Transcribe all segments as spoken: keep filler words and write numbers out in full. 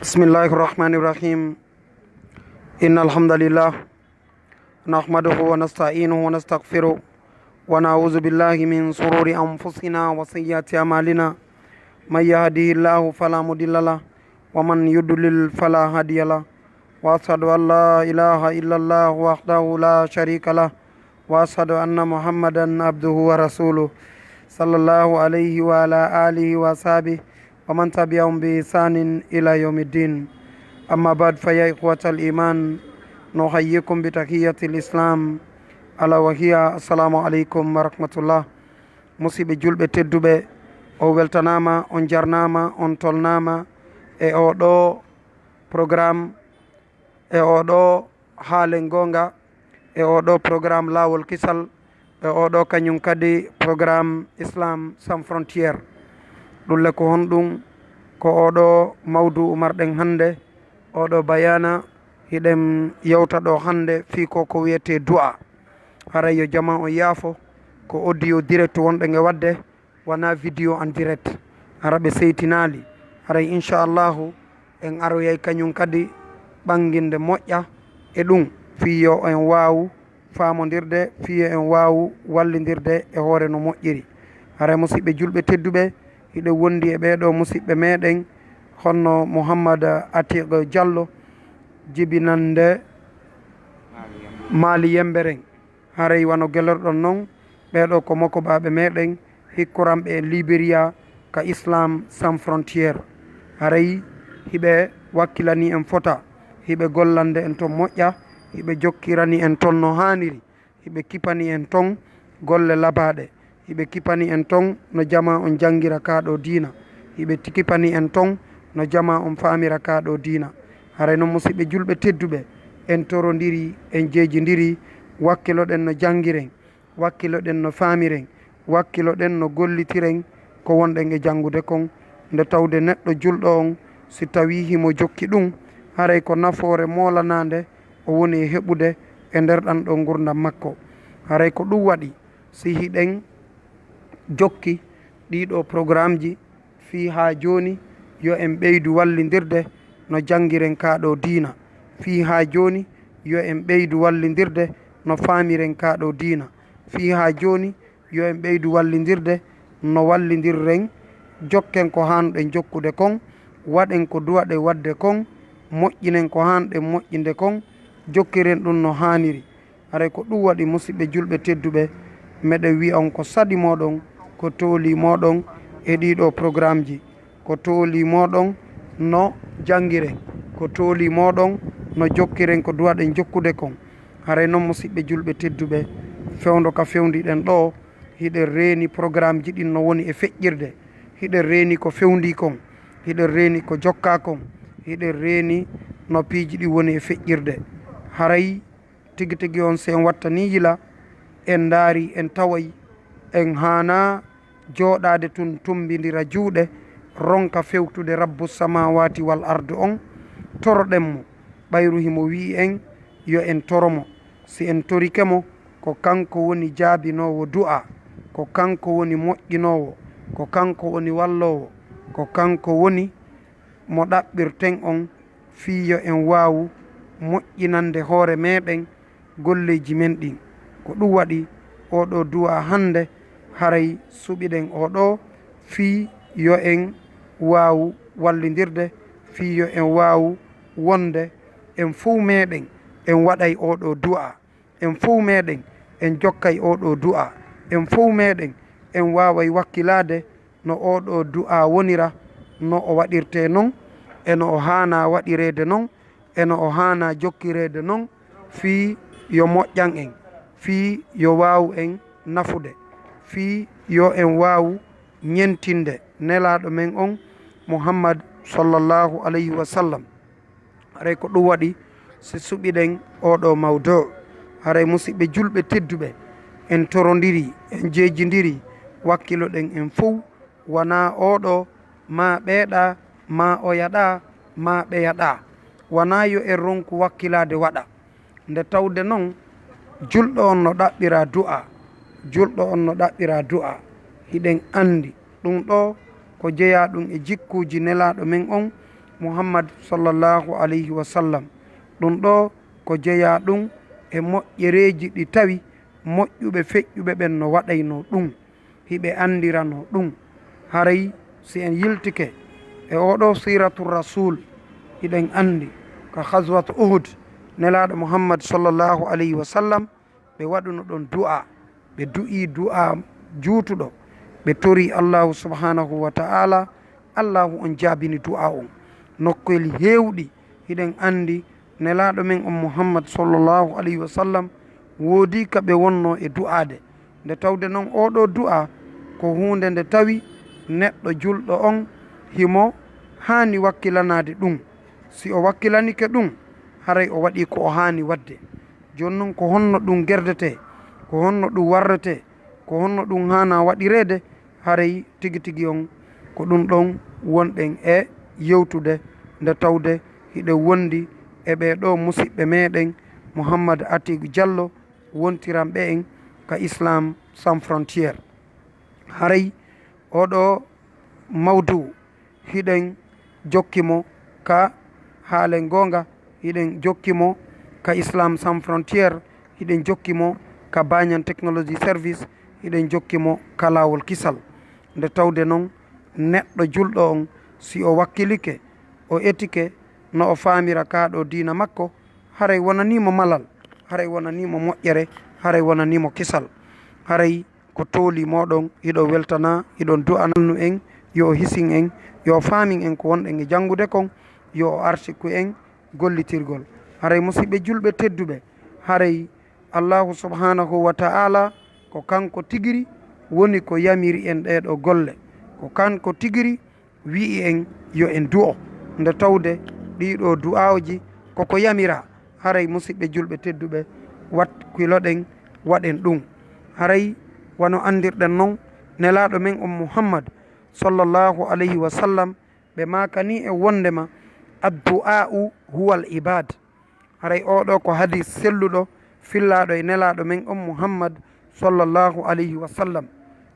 بسم الله الرحمن الرحيم. إن الحمد لله نحمده ونستعينه ونستغفره، ونعوذ بالله من شرور أنفسنا وسيئات أعمالنا. من يهده الله فلا مضل له، ومن يضلل فلا هادي له. وأشهد أن لا إله إلا الله وحده لا شريك له، وأشهد أن محمدا عبده ورسوله، صلى الله عليه وعلى آله وصحبه ومن تبعهم بإحسان إلى يوم الدين. أما بعد، فيا إخوة الإيمان، نحييكم بتحية الإسلام، ألا وهي السلام عليكم ورحمة الله. Musiɓɓe julɓe tedduɓe, on weltanaama, on jarnaama, on tolnaama e oo ɗoo programme, e oo ɗoo haalen goonga, e oo ɗoo programme Laawol Kisal, e oo ɗoo kañum kadi programme Islam Sans Frontières. Ɗum le ko honɗum? Ko oo ɗoo mawduu marɗen hannde, oo ɗoo bayaana hiɗen yewta ɗoo hannde fii ko ko wiyetee du'a. Haray yo jamaa on yaafo, ko audio direct wonɗen e waɗde, wonaa vidéo en direct. Hara ɓe seytinaali. Haray inchallahu en aroyay kañum kadi ɓannginde moƴƴa e ɗum, fii yo en waawu faamondirde, fii yo en waawu wallindirde e hoore no moƴƴiri. Haray musiɓɓe julɓe tedduɓe, hiɗen wondi e ɓee ɗoo musiɓɓe meɗen, honno Mouhammad Atiq Diallo, jibinannde Maali Yemmberen. Haray wano gelorɗon non, ɓee ɗoo ko mokobaaɓe meɗen, hikkoranɓe en Liberia ka Islam Sans Frontières. Haray hiɓe wakkilanii en fota, hiɓe gollande en ton moƴƴa, hiɓe jokkiranii en ton no haaniri, hiɓe kipanii en ton golle labaaɗe, hiɓe kipanii en ton no jamaa on janngira kaa ɗoo diina, hiɓe ti-, kipanii en ton no jamaa on faamira kaa ɗoo diina. Haray non, musiɓɓe julɓe tedduɓe, en torondirii, en jeejindirii, wakkiloɗen no janngiren, wakkiloɗen no faamiren, wakkiloɗen no gollitiren ko wonɗen e janngude kon. Nde tawde neɗɗo julɗo on, si tawii himo jokki ɗum, haray ko nafoore moolanaande o woni e heɓude e nder ɗan ɗoo ngurndan makko. Haray ko ɗum waɗi, si hiɗen jokki ɗii ɗoo programmeji, fii haa jooni, yo en ɓeydu wallindirde no janngiren kaa ɗoo diina. Fii haa jooni, yo en ɓeydu wallindirde no faamiren kaa ɗoo diina. Fii haa jooni, yo en ɓeydu wallindirde no wallindirren, jokken ko haanɗen jokkude kon, waɗen ko duwaɗen waɗde kon, moƴƴinen ko haanɗen moƴƴinde kon, jokkiren ɗum no haaniri. Haray ko ɗum waɗi, musiɓɓe julɓe tedduɓe, meɗen wi'a on ko saɗi mooɗon, ko toolii mooɗon e ɗii ɗoo programmeji, ko toolii mooɗon no janngiren, ko toolii mooɗon no jokkiren ko duwaɗen jokkude kon. Haray non, musiɓɓe julɓe tedduɓe, fewndo ka fewndiɗen ɗoo, hiɗen reeni programmeji ɗin no woni e feƴƴirde, hiɗen reeni ko fewndii kon, hiɗen reeni ko jokkaa kon, hiɗen reeni no piiji ɗin woni e feƴƴirde. Haray tigi tigi on, si en wattanii yila, en ndaarii, en taway en haanaa jooɗaade tun, tummbindira juuɗe, ronka fewtude Rabbu Samaawaati wal Ardu on, toroɗen mo, ɓayru himo wi'i en yo en toro mo. Si en torike mo, ko kanko woni jaabinoowo du'aa, ko kanko woni moƴƴinoowo, ko kanko woni walloowo, ko kanko woni mo ɗaɓɓirten on fii yo en waawu moƴƴinande hoore meɗen golleeji men ɗin. Ko ɗum waɗi oo ɗoo du'aa hannde, haray suɓiɗen oo ɗoo fii yo en waawu wallindirde, fii yo en waawu wonde en fow meɗen en waɗay oo ɗoo du'aa. En fow meɗen en jokkay oo ɗoo du'aa. En fow meɗen en waaway wakkilaade no oo ɗoo du'aa wonira, no o waɗirtee non, e no o haanaa waɗireede non, e no o haanaa jokkireede non, fii yo moƴƴan en, fii yo waawu en nafude, fii yo en waawu ñentinde Nelaaɗo men on, Muhammad sallallahu alayhi wa sallam. Haray ko ɗum waɗi, si suɓiɗen oo ɗoo mawduu, haray, musiɓɓe julɓe tedduɓe, en torondirii, en jeejindirii, wakkiloɗen en fow, wanaa oo ɗoo, maa ɓee ɗaa, maa oya ɗaa, maa ɓeya ɗaa. Wanaa yo en ronku wakkilaade waɗa. Nde tawde non, julɗo on no ɗaɓɓiraa du'aa, julɗo on no ɗaɓɓiraa du'aa, hiɗen anndi ɗum ɗoo ko jeyaa ɗum e jikkuuji Nelaaɗo men on, Muhammad sallallahu alayhi wa sallam. Ɗum ɗo ko jeyaa ɗum e moƴƴereeji ɗi tawi moƴƴuɓe feƴƴuɓe ɓen no waɗaynoo ɗum, hiɓe anndiranoo ɗum. Haray si en yiltike e oo ɗoo siiratu Rasuul, hiɗen anndi ka Ghazwat Uhud, Nelaaɗo Muhammad sallallahu alayhi wa sallam, ɓe waɗuno ɗon du'a, ɓe du'ii du'a juutuɗo, ɓe torii Allaahu subhaanahu wa ta'aalaa, Allaahu on jaabini du'a on. Nokkeeli heewɗi, hiɗen anndi Nelaaɗo men on Muhammad sallallahu alayhi wa sallam, woodii ka ɓe wonnoo e du'aade. Nde tawde non oo ɗoo du'a ko huunde nde tawi neɗɗo julɗo on himo haani wakkilanaade ɗum. Si o wakkilanike ɗum, haray o waɗii ko o haani waɗde. Jooni non, ko honno ɗum gerdetee? Ko honno ɗum warretee? Ko honno ɗum haanaa waɗireede? Haray tigi tigi on, ko ɗum ɗon wonɗen e yewtude, nde tawde hiɗen wondi e ɓee ɗoo musiɓɓe meɗen, Muhammad Atiigu Jallo, wontiranɓe en ka Islam Sans Frontières. Haray oo ɗoo mawdu, hiɗen jokki mo ka Haalen Goonga, hiɗen jokki mo ka Islam Sans Frontières, hiɗen jokki mo ka Banyan Technology Service, hiɗen jokki mo ka Laawol Kisal. Nde tawde non, neɗɗo julɗo on, si o wakkilike, o etike no o faamira kaa ɗoo diina makko, haray wonanii mo malal, haray wonanii mo moƴƴere, haray wonanii mo kisal. Haray ko tooli mooɗon, hiɗon weltanaa, hiɗon du'ananu en, yo o hisin en, yo o faamin en ko wonɗen e janngude kon, yo o arsiku en gollitirgol. Haray musiɓɓe julɓe tedduɓe, haray Allaahu subhaanahu wa ta'aalaa ko kanko tigiri woni ko yamiri en ɗee ɗoo golle. Ko kanko tigiri wi'i en yo en du'o. Nde tawde ɗii ɗoo du'aawji ko ko yamiraa, haray musiɓɓe julɓe tedduɓe, wakkiloɗen, waɗen ɗum. Haray wano anndirɗen non, Nelaaɗo men on Muhammad sallallahu alayhi wa sallam, ɓe maakanii en wonndema, "Addu'aa'u huwal ibaad." Haray oo ɗoo ko hadiis selluɗo, fillaaɗo e Nelaaɗo men on Muhammad sallallahu alayhi wa sallam.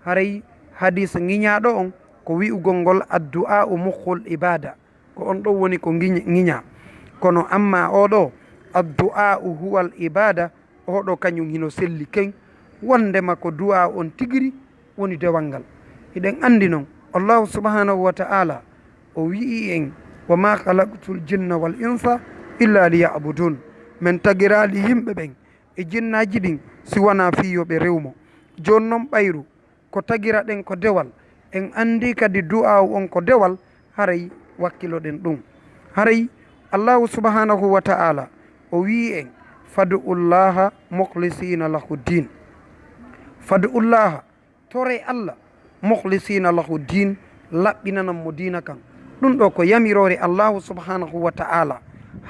Haray hadiis ŋiñaaɗo on ko wi'ugol ngol, "Addu'aa'u mukhul ibaada." Ko on ɗon woni ko ŋiñ-, ŋiñaa. Kono ammaa oo ɗoo, "Addu'aa'u huwal ibaada," oo ɗoo kañum hino selli ken, wonndema ko du'aa on tigiri woni dewal ngal. Hiɗen anndi non, Allaahu subhaanahu wa ta'aalaa, o wi'i en, "Wa maa khalaqtul jinna wal insa illa liya'budun." Men tagiraali yimɓe ɓen e jinnaaji ɗin si wanaa fii yo ɓe rew mo. Jooni non ɓayru ko tagiraɗen ko dewal, en anndi kadi du'aawu on ko dewal, haray wakkiloɗen ɗum. Haray Allaahu subhaanahu wa ta'aalaa o wi'i en, "Fad'ullaaha mukhlisiina lahu diin." Fad'ullaaha, toree Alla, "mukhlisiina lahu diin," laɓɓinanan mo diina kan. Ɗum ɗoo ko yamiroore Allaahu subhaanahu wa ta'aalaa.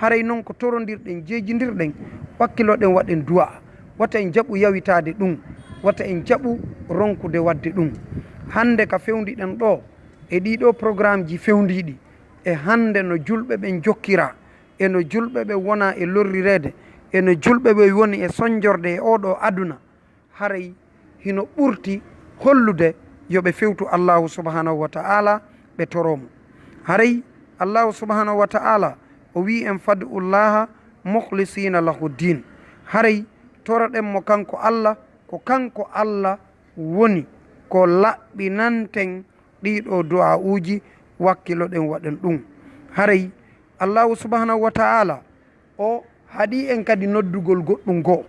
Haray non ko torondirɗen, jeejindirɗen, wakkiloɗen, waɗen du'a. Wata en jaɓu yawitaade ɗum, wata en jaɓu ronkude waɗde ɗum. Hannde ka fewndiɗen ɗoo, e ɗii ɗoo programmeji fewndiiɗi, e hannde no julɓe ɓen jokkiraa, e no julɓe ɓen wonaa e lorrireede, e no julɓe ɓen woni e sonjorde e oo ɗoo aduna, haray hino ɓurti hollude yo ɓe fewtu Allaahu subhaanahu wa ta'aalaa, ɓe toroo mo. Haray Allaahu subhaanahu wa ta'aalaa o wi'i en, "Fad'ullaaha mukhlisiina lahu diin." Haray toroɗen mo kanko Alla, ko kanko Alla woni ko laɓɓinanten ɗii ɗoo du'aa'uuji, wakkiloɗen waɗen ɗum. Haray Allaahu subhaanahu wa ta'aalaa o haɗi en kadi noddugol goɗɗum goo.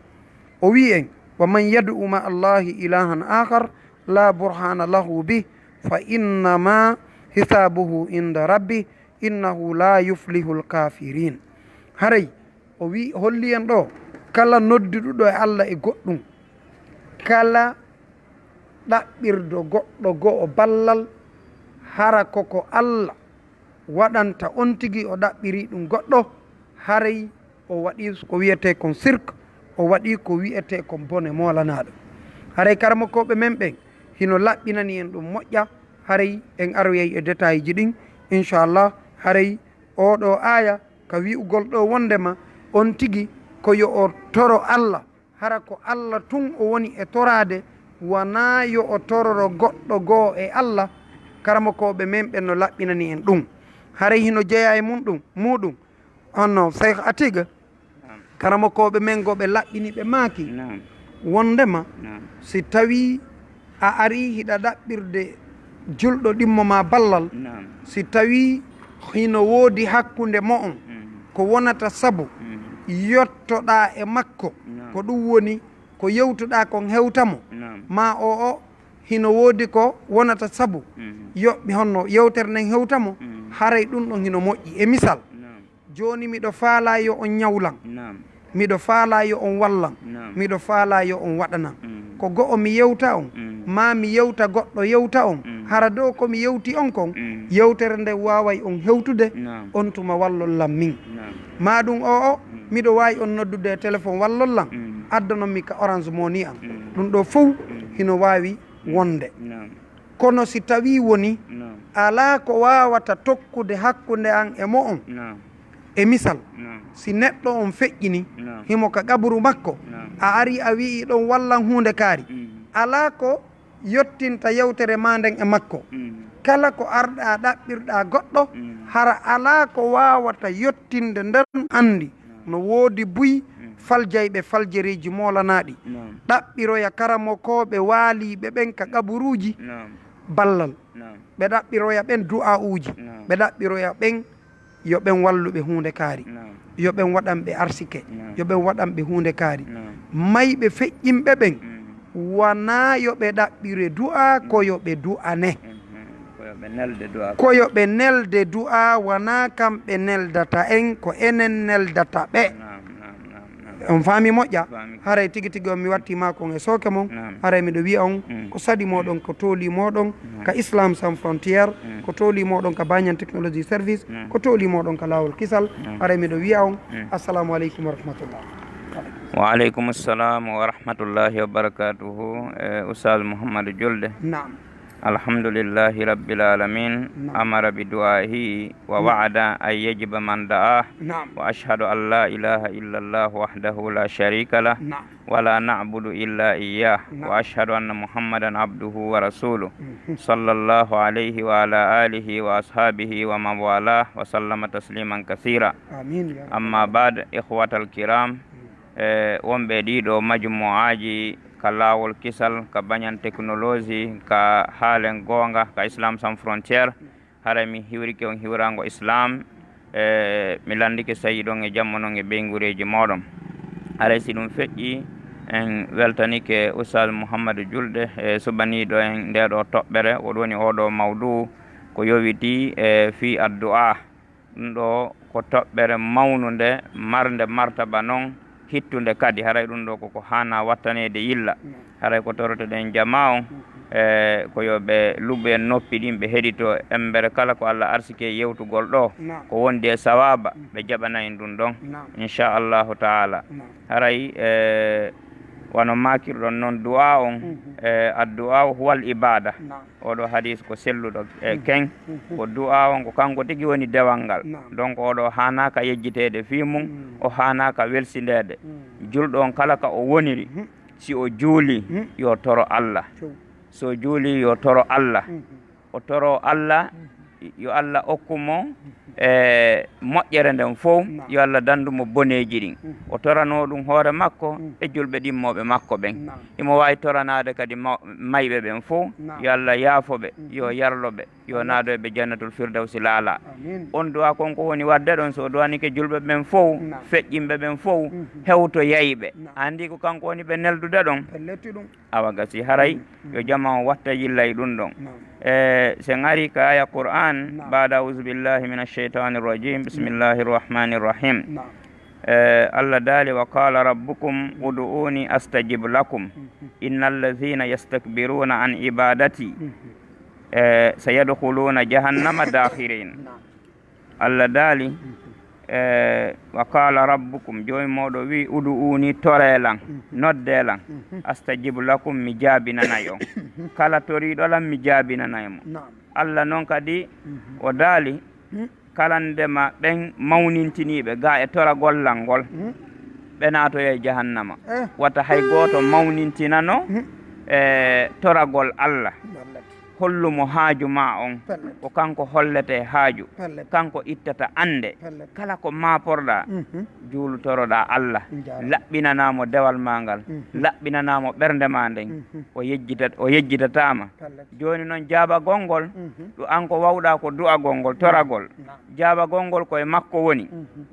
O wi'i en, "Wa man yad'u ma'a Allaahi ilaahan aakhar laa burhaana lahu bih, fa innamaa hisaabuhu inda rabbih, innahu laa yuflihul kaafiriin." Haray o wi-, holli en ɗoo, kala nodduɗo e Alla e goɗɗum, kala ɗaɓɓirɗo goɗɗo goo ballal, hara ko ko Alla waɗanta on tigi o ɗaɓɓirii ɗum goɗɗo, haray o waɗii ko wi'etee kon sirk, o waɗii ko wi'etee kon bone moolanaaɗo. Haray karamokooɓe men ɓen hino laɓɓinani en ɗum moƴƴa, haray en aroyay e détail ji ɗin, inchallah. Haray oo ɗoo aaya ka wi'ugol ɗoo wonndema on tigi ko yo o toro Alla, hara ko Alla tun o woni e toraade, wanaa yo o tororo goɗɗo goo e Alla, karamokooɓe men ɓen no laɓɓinani en ɗum. Haray hino jeyaa e mun ɗum, muuɗum. Honno Seykh Atiga, karamokooɓe men goo ɓe laɓɓini, ɓe maaki wonndema si tawii a arii hiɗa ɗaɓɓirde julɗo ɗimmo maa ballal, si tawii hino woodi hakkunde mo'on ko wonata sabu yottoɗaa e makko, ko ɗum woni ko yewtuɗaa kon hewta mo, maa o o hino woodi ko wonata sabu yoɓɓi honno yewtere nden hewta mo, haray ɗum ɗon hino moƴƴi. E misal, jooni miɗo faalaa yo on ñawlan, miɗo faalaa yo on wallan, miɗo faalaa yo on waɗanan. Ko go'o mi yewta on, maa mi yewta goɗɗo yewta on, hara dow ko mi yewti on kon, yewtere nden waaway on hewtude, on tuma wallon lan min. Maa ɗum o o, miɗo waawi on noddude e telefon wallon lan, addonon mi ka Orange Money an. Ɗum ɗoo fow hino waawi wonde. Kono si tawii woni alaa ko waawata tokkude hakkunde an e mo'on, e misal, si neɗɗo on feƴƴini, himo ka qaburu makko, a arii a wi'i ɗon wallan huunde kaari, alaa ko yottinta yewtere maa nden e makko. Kala ko arɗaa ɗaɓɓirɗaa goɗɗo, hara alaa ko waawata yottinde nder. Anndi no woodi buy faljayɓe faljereeji moolanaaɗi, ɗaɓɓiroya karamokooɓe waaliiɓe ɓen ka qaburuuji ballal, ɓe ɗaɓɓiroya ɓen du'aa'uuji, ɓe ɗaɓɓiroya ɓen yo ɓen wallu ɓe huunde kaari, yo ɓen waɗan ɓe arsike, yo ɓen waɗan ɓe huunde kaari. Mayɓe feƴƴinɓe ɓen, wanaa yo ɓe ɗaɓɓire du'aa, ko yo ɓe du'ane. Ko yo ɓe nelde du'aa. Ko yo ɓe nelde du'aa, wanaa kamɓe neldata en, ko enen neldata ɓe. On faami moƴƴa? Haray tigi tigi on mi watti maa kon e sooke mon. Haray miɗo wi'a on, ko saɗi mooɗon, ko toolii mooɗon ka Islam Sans Frontières, ko toolii mooɗon ka Banyan Technology Service, ko toolii mooɗon ka Laawol Kisal. Haray miɗo wi'a on, assalamu aleykum wa rahmatullah. Wa aleykum salam wa rahmatullahi wa barakatuhu. Eh, Oustaz Mouhamadou Julde. Naam. Alhamdulillahi rabbil alamin. Naam. Amara bi du'ahi wa wa'ada an yajiba man da'a. Naam. Wa ashhadu an la ilaha illa Allah wahdahu la sharika lah. Naam. Wa la na'budu illa iyyah. Naam. Wa ashhadu anna Muhammadan abduhu wa rasuluh. Mhm. Sallallahu alayhi wa ala alihi wa ashabihi wa man walah wa sallama tasliman kathira. Amin, ya rabbal alamin. Amma ba'd, ikhwatal kiram, eh, wonɓe ɗiɗo majmu'aaji ka Laawol Kisal, ka Banyan Technology, ka Haalen Goonga, ka Islam Sans Frontières, haray mi hiwrike on hiwraango Islam, eh, mi lanndike sayi ɗon e jamma non e ɓeynguureeji mooɗon. Haray si ɗum feƴƴi, en weltanike Oustaz Mouhamadou Julde, e suɓaniiɗo en ndee ɗoo toɓɓere, o ɗum woni oo ɗoo mawduu ko yowitii, eh, fii addu'aa. Ɗum ɗoo ko toɓɓere mawnunde, marnde martaba non, hittunde kadi. Haray ɗum ɗoo koko haanaa wattaneede yilla. Haray ko toroteɗen jamaa on, e, ko yo ɓe luɓɓu en noppi ɗin, ɓe heɗito embere kala ko Alla arsike yewtugol ɗoo, ko wondi e sawaaba, ɓe jaɓana en ɗum ɗon, inchallahu taala. Haray, e, wano maakirɗon non, du'a on, e, addu'a huwal ibada. Oo ɗoo hadis ko selluɗo, e, ken, ko du'a on, ko kanko tigi woni dewal ngal. Donc, oo ɗoo haanaaka yejjiteede fii mum, o haanaaka welsindeede. Julɗo on kala ka o woniri, si o juuli, yo toro Alla. So o juuli, yo toro Alla. O toro Alla, yo Alla okku mo, e, moƴƴere nden fow, yo Alla dandu mo boneeji ɗin. O toranoo ɗum hoore makko e julɓe ɗimmooɓe makko ɓen. Himo waawi toranaade kadi ma-, mayɓe ɓen fow, yo Alla yaafo ɓe, yo yarlo ɓe, yo naado e ɓe Jannatul Firdawsi laala. On du'a kon ko woni waɗde ɗon, so o du'anike julɓe ɓen fow, feƴƴinɓe ɓen fow, hewtoyay ɓe. A anndi ko kanko woni ɓe neldude ɗon. Awa gasi haray, yo jamaa on watta yilla e ɗum ɗon. E, si en ari ka aya Qur'an, baada auzu billahi min asheytani rajim, bismillahi rahmani rahim. E, Allah daali, wa qala rabbukum udu'uni astajib lakum, inna alladhina yastakbiruna an ibadati, e, sayadkhuluna jahannama dakhirin. Allah daali, e, wa qala rabbukum, joomi mooɗon wi'i, udu'uni, toree lan, noddee lan, astajib lakum, mi jaabinanay on. Kala toriiɗo lan, mi jaabinanay mo. Allah non kadi, o daali, kala ndema ɓen mawnintiniiɓe gaa e toragol lan ngol, ɓe naatoyay jahannama. Wata hay gooto mawnintinano, e, toragol Allah. hollu mo haaju ma on. Pellet. Ko kanko hollete haaju. Pellet. Kanko ittata annde. Pellet. Kala ko maaporɗaa, mhm, juulu toroɗaa Allah. Njaaraama. Laɓɓinanaa mo dewal maa ngal. Mhm. Laɓɓinanaa mo ɓernde maa nden. Mhm. O yejjita-, o yejjitataama. Pellet. Jooni non jaabagol ngol, mhm, ɗo an ko wawɗaa ko du'agol ngol, toragol. Naam. Jaabagol ngol ko e makko woni. Mhm.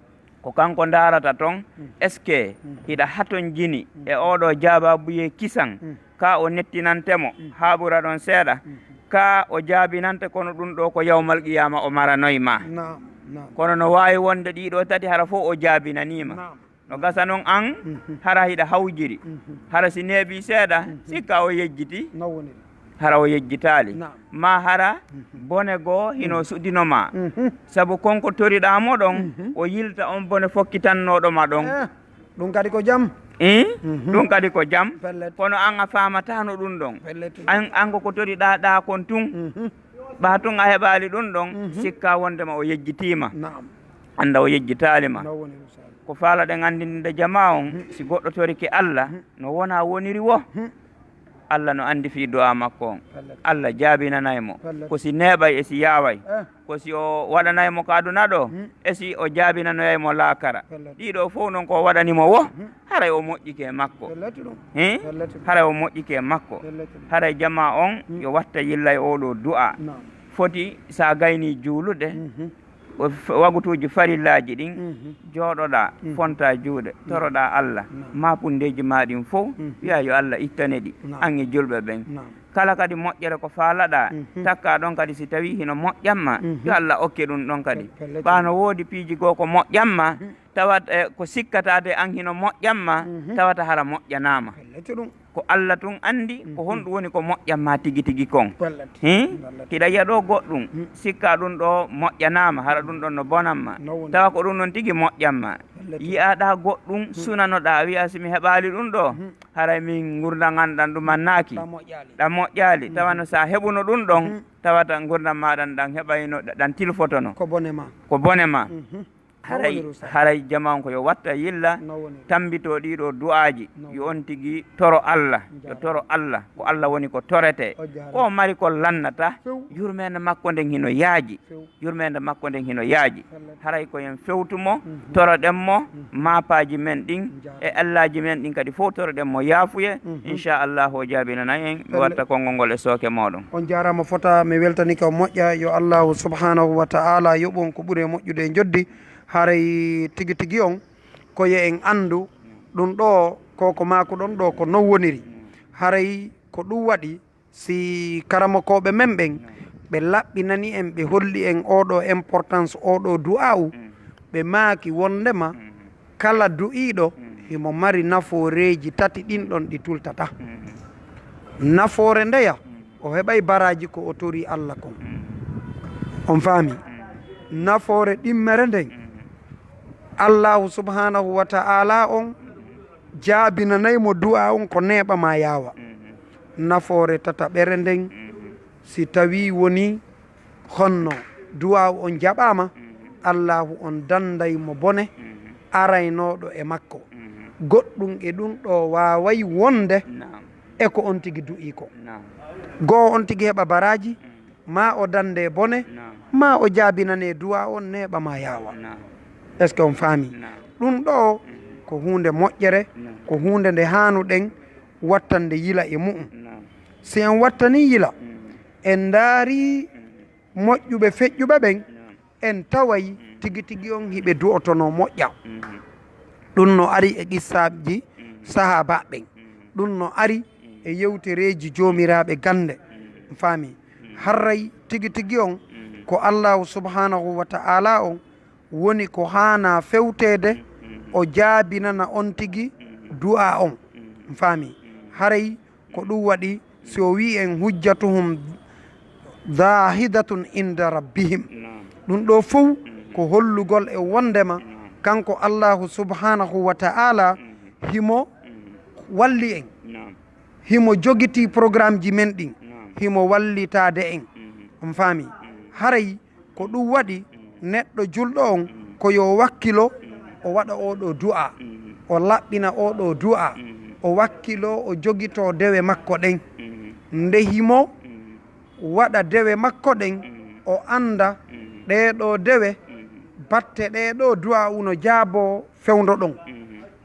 Ko kanko ndaarata ton, mhm, est-ce que, mhm, hiɗa hatonjini, mhm, e oɗo jaababuyee kisan, mhm, ka o nettinante mo, mhm, haa ɓura ɗon seeɗa, mhm, ka o jaabinante, kono ɗum ɗo ko yawmal qiyaama o maranoy ma. Naam, naam. Kono no waawi wonde ɗiɗo tati hara fof o jaabinanii ma. Naam. No gasa non an, mhm, hara hiɗa hawjiri. Mhm. Hara si neeɓi seeɗa, mhm, sikka o yejjiti. No woniri. Hara o yejjitaali. Naam. Ma hara, mhm, bone goo hino, mhm, suɗino ma. Mhm. Sabu kon ko toriɗaa mo ɗon, mhm, o yilta on bone fokkitannooɗo ma ɗon. Eh, ɗum kadi ko jam. Eh? Mhm. Ɗum kadi ko jam. Pellet. Kono an a faamataano ɗum ɗon. Pellet. An, an ko ko toriɗaa ɗaa kon tun. Mhm. Ɓaa tun a heɓaali ɗum ɗon, mhm, sikka wondema o yejjitiima. Naam. Annda o yejjitaali ma. No woni, Ustaz. Ko faalaɗen anndinde jamaa on, mhm, si goɗɗo torike Allah, mhm, no wona woniri wo. Mhm. Allah no anndi fii du'aa makko on. Pellet. Allah jaabinanay mo. Pellet. Ko si neeɓay e si yaaway. Eh. Ko si o waɗanay mo ka aduna ɗo, hmm, e si o jaabinanoyay mo laakara. Pellet. Ɗiɗo fof non ko o waɗani mo wo, hmm, haray o moƴƴike e makko. Pellet ɗum. Hin? Pellet ɗum. Haray o moƴƴike e makko. Pellet ɗum. Haray jamaa on, hmm, yo watta yilla e oɗo du'a. Naam. Foti sa gayni juulude, mhm, o f-, wagutuuji farillaaji ɗin, mhm, jooɗoɗaa, mhm, fonta juuɗe, mhm, toroɗaa Allah, naam, maapundeeji maa ɗin fof, mhm, wi'a yo Allah ittane ɗi, naam, an e julɓe ɓen. Naam. Kala kadi moƴƴere ko faalaɗaa, mhm, takka ɗon kadi si tawii hino moƴƴan ma, mhm, yo Allah okke ɗum ɗon kadi. Pellet. Ɓaa no woodi piiji goo ko moƴƴan ma, mhm, tawat, eh, ko sikkataade an hino moƴƴan ma, mhm, tawata hara moƴƴanaama. Pellet ɗum. Ko Allah tun anndi ko, mhm, honɗum woni ko moƴƴan ma tigi tigi kon. Pellet. Hin? Pellet. Hiɗa yi'a ɗo goɗɗum, mhm, sikka ɗum ɗo moƴƴanaama, hara ɗum ɗon no bonan ma. No woni. Tawa ko ɗum ɗon tigi moƴƴan ma. Pellet. Yi'aɗaa goɗɗum, mhm, sunanoɗaa, wi'a si mi heɓaali ɗum ɗo, mhm, haray min ngurndan an ɗan ɗum annaaki. Ɗan moƴƴaali. Ɗan moƴƴaali. Mhm. Tawa no sa heɓuno ɗum ɗon, mhm, tawata ngurndan maa ɗan, ɗan heɓayno, ɗan tilfotono. Ko bone ma. Ko bone ma. Mhm. Haray, no woniri, Ustaz? Haray jamaa on ko yo watta yilla, no woniri, tambito ɗiɗo du'aaji, no woniri, yo on tigi toro Allah, yo, jaaraama, toro Allah, ko Allah woni ko torete. O jaaraama. Ko mari ko lannata, few, yurmeende makko nden hino yaaji. Few. Yurmeende makko nden hino yaaji. Pellet. Haray ko en fewtu mo, mhm, toroɗen mo, mhm, maapaaji men ɗin, jaaraama, e allaaji men ɗin kadi fof toroɗen mo yaafuye. Mhm. Inchallahu o jaabinanay en, mi, pellet, watta konngol ngol e sooke mooɗon. On jaaraama fota, mi weltani ka moƴƴa, yo Allahu subhanahu wa ta'ala yoɓu on ko ɓuri e moƴƴude e njoddi. Haray tigi tigi on, ko yo en anndu ɗum ɗo, ko ko maakuɗon ɗo, ko non woniri. Haray ko ɗum waɗi, si karamokooɓe men ɓen, ɓe laɓɓinani en, ɓe holli en oɗo importance oɗo du'a'u, ɓe maaki wondema kala du'iiɗo himo mari nafooreeji tati ɗin ɗon ɗi tultata. Nafoore ndeya, o heɓay baraaji ko o tori Allah kon. On faami? Nafoore ɗimmere nden, Allahu subhanahu wa ta'ala on jaabinanay mo du'a on ko neeɓa ma yaawa. Nafoore tataɓere nden, si tawi woni honno du'a on jaɓaama, Allahu on danday mo bone araynooɗo e makko. Goɗɗum e ɗum ɗo waaway wonde, naam, e ko on tigi du'ii ko. Naam. Goo on tigi heɓa baraaji, ma o dande bone, naam, ma o jaabinane du'a on neeɓa ma yaawa. Naam. Est-ce que on faami? Naam. Ɗum ɗo, mhm, ko huunde moƴƴere, naam, ko huunde nde haanuɗen wattande yila e mu'um. Naam. Si en wattanii yila, mhm, en ndaarii, mhm, moƴƴuɓe feƴƴuɓe ɓen, naam, en taway, mhm, tigi tigi on hiɓe du'otono moƴƴa. Mhm. Ɗum no ari e qissaaji, mhm, sahaabaaɓe ɓen. Mhm. Ɗum no ari, mhm, e yewtereeji joomiraaɓe gannde. Mhm. Faami? Mhm. Harray tigi tigi on, mhm, ko Allahu subhanahu wa ta'ala on woni ko haana fewteede, mhm, o jaabinana on tigi, mhm, du'a on. Mhm. Faami? Mhm. Haray ko ɗum waɗi, si o wi'i en, "Hujjatuhum zahidatun inda rabbihim." Naam. Ɗum ɗo fow, mhm, ko hollugol e wondema, naam, kanko Allahu subhanahu wa ta'ala, mhm, himo, mhm, walli en. Naam. Himo jogitii programmeji men ɗin. Naam. Himo wallitaade en. Mhm. On faami? Mhm. Haray ko ɗum waɗi, mm, neɗɗo julɗo on, mm, ko yo wakkilo, mm, o waɗa oɗo du'a, mm, o laɓɓina oɗo du'a, mm, o wakkilo, o jogito dewe makko ɗen. Mm. Nde himo, mm, waɗa dewe makko ɗen, o annda ɗee ɗoo dewe, batte ɗee ɗoo du'aa'u no jaaboo fewndo ɗon.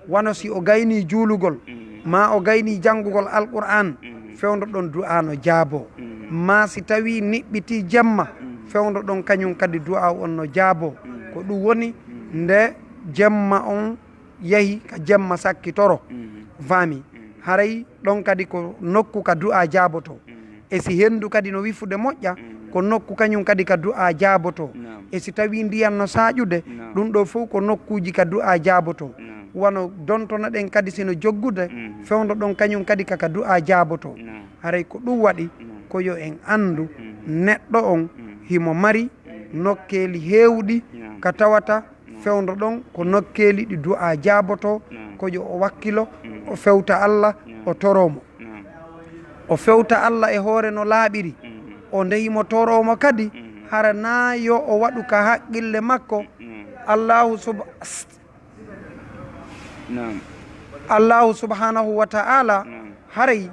Wano si o gaynii juulugol, maa o gaynii janngugol Alqur'aan, fewndo ɗon du'aa no jaaboo. Maa si tawii niɓɓitii jemma, fewndo ɗon kañun kadi du'aa'u on no jaaboo. Ko ɗun woni nde jemma on yahi ka jemma sakkitoro. Faami? Haray ɗon kadi ko nokku ka du'aa jaabotoo. E si henndu kadi no wifude moƴƴa, ko nokku kañun kadi ka du'aa jaabotoo. E si tawii ndiyan no saaƴude, ɗun ɗoo fow ko nokkuuji ka du'aa jaabotoo. Wano dontonoɗen kadi si no joggude, fewndo ɗon kañun kadi ka, ka du'aa jaabotoo. Haray ko ɗun waɗi ko yo en anndu neɗɗo on himo mari nokkeeli heewuɗi ka tawata fewndo ɗon ko nokkeeli ɗi du'aa jaabotoo, ko yo o wakkilo, o fewta Alla, o toroo mo. O fewta Alla e hoore no laaɓiri. O nde himo toroo mo kadi, hara naa yo o waɗu ka haqqille makko. Allaahu sub-, Allaahu subhaanahu wa ta'aala, haray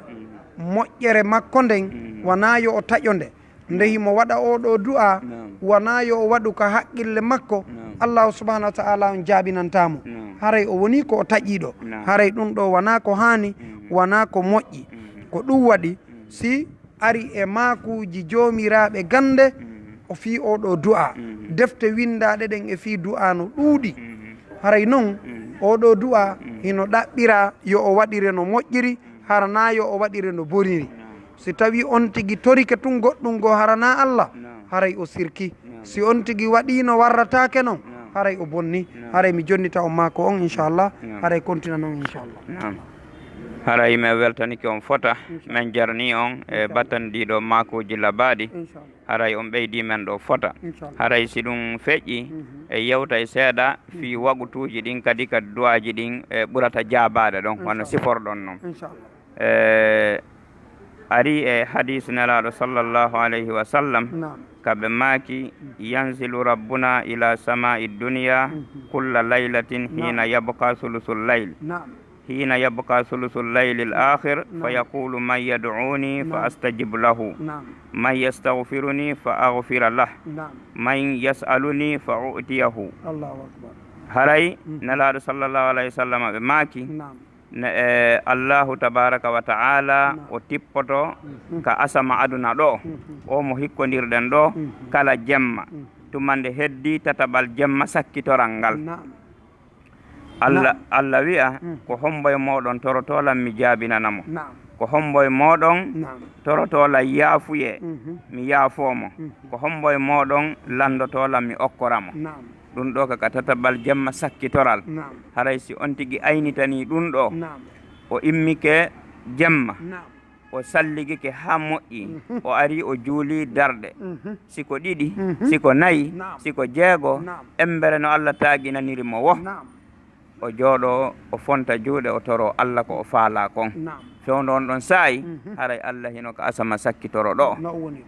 moƴƴere makko nden, wanaa yo o taƴo nde. Nde himo waɗa oo ɗoo du'aa, wanaa yo o waɗu ka haqqille makko, Allaahu subhaanahu wa ta'aala on jaabinantaa mo. Haray o wonii ko o taƴiiɗo. Haray ɗun ɗoo wanaa ko haani, wanaa ko moƴƴi. Ko ɗun waɗi, si ari e maakuuji joomiraaɓe gannde, o fii oo ɗoo du'aa. Defte winndaaɗe ɗen e fii du'aa no ɗuuɗi. Haray non, oo ɗoo du'aa hino ɗaɓɓiraa yo o waɗire no moƴƴiri, hara naa yo o waɗire no boniri. Si tawii on tigi torike tun goɗɗun goo hara naa Alla, haray o sirki. Si on tigi waɗii no warrataake non, haray o bonni. Haray mi jonnita on maaku on, inchallah. Haray kontina non, inchallah. Naam. Haray men weltanike on fota. Men jarni on e battandiiɗo maakuuji labaaɗi. Inchallah. Haray on ɓeydii men ɗoo fota. Inchallah. Haray si ɗun feƴƴi, e yewtay seeɗa fii waqutuuji ɗin kadi ka du'aaji ɗin, e, ɓurata jaabaade ɗon, wano siforɗon non. Inchallah. E, ari e hadiis Nelaaɗo sallallahu alayhi wa sallam, naam, ka ɓe maaki, "Yanzilu Rabbuna ila samaa'i dunya kulla laylatin hiina yabqa sulusul layl." Naam. Hiina yabqa sulusul laylil aakhir, fa yaqulu, "Man yad'uuni fa astajib lahu, man yastaghfiruni fa aghfira lah, man yas'aluni fa u'tiyahu." Allahu akbar. Haray Nelaaɗo sallallahu alayhi wa sallam ɓe maaki, ne, e, Allahu tabaraka wa ta'ala o tippoto ka asama aduna ɗoo, o mo hikkondirɗen ɗoo, kala jemma, tuma nde heddii tataɓal jemma sakkitoral ngal. Naam. Alla, Alla wi'a, "Ko hombo e mooɗon torotoo lan mi jaabinana mo? Ko hombo e mooɗon torotoo lan yaafuyee, mi yaafoo mo? Ko hombo e mooɗon lanndotoo lan mi okkora mo?" Ɗun ɗoo ka, ka tataɓal jemma sakkitoral. Haray si on tigi aynitanii ɗun ɗoo, o immike jemma, o salligike haa moƴƴi, o ari o juuli darɗe, si ko ɗiɗi, si ko nayi, si ko jeego, embere no Alla taaginaniri mo woo, o jooɗoo, o fonta juuɗe, o toroo Alla ko o faalaa kon. Fewndo on ɗon saa'i, haray Alla hino ka asama sakkitoro ɗoo.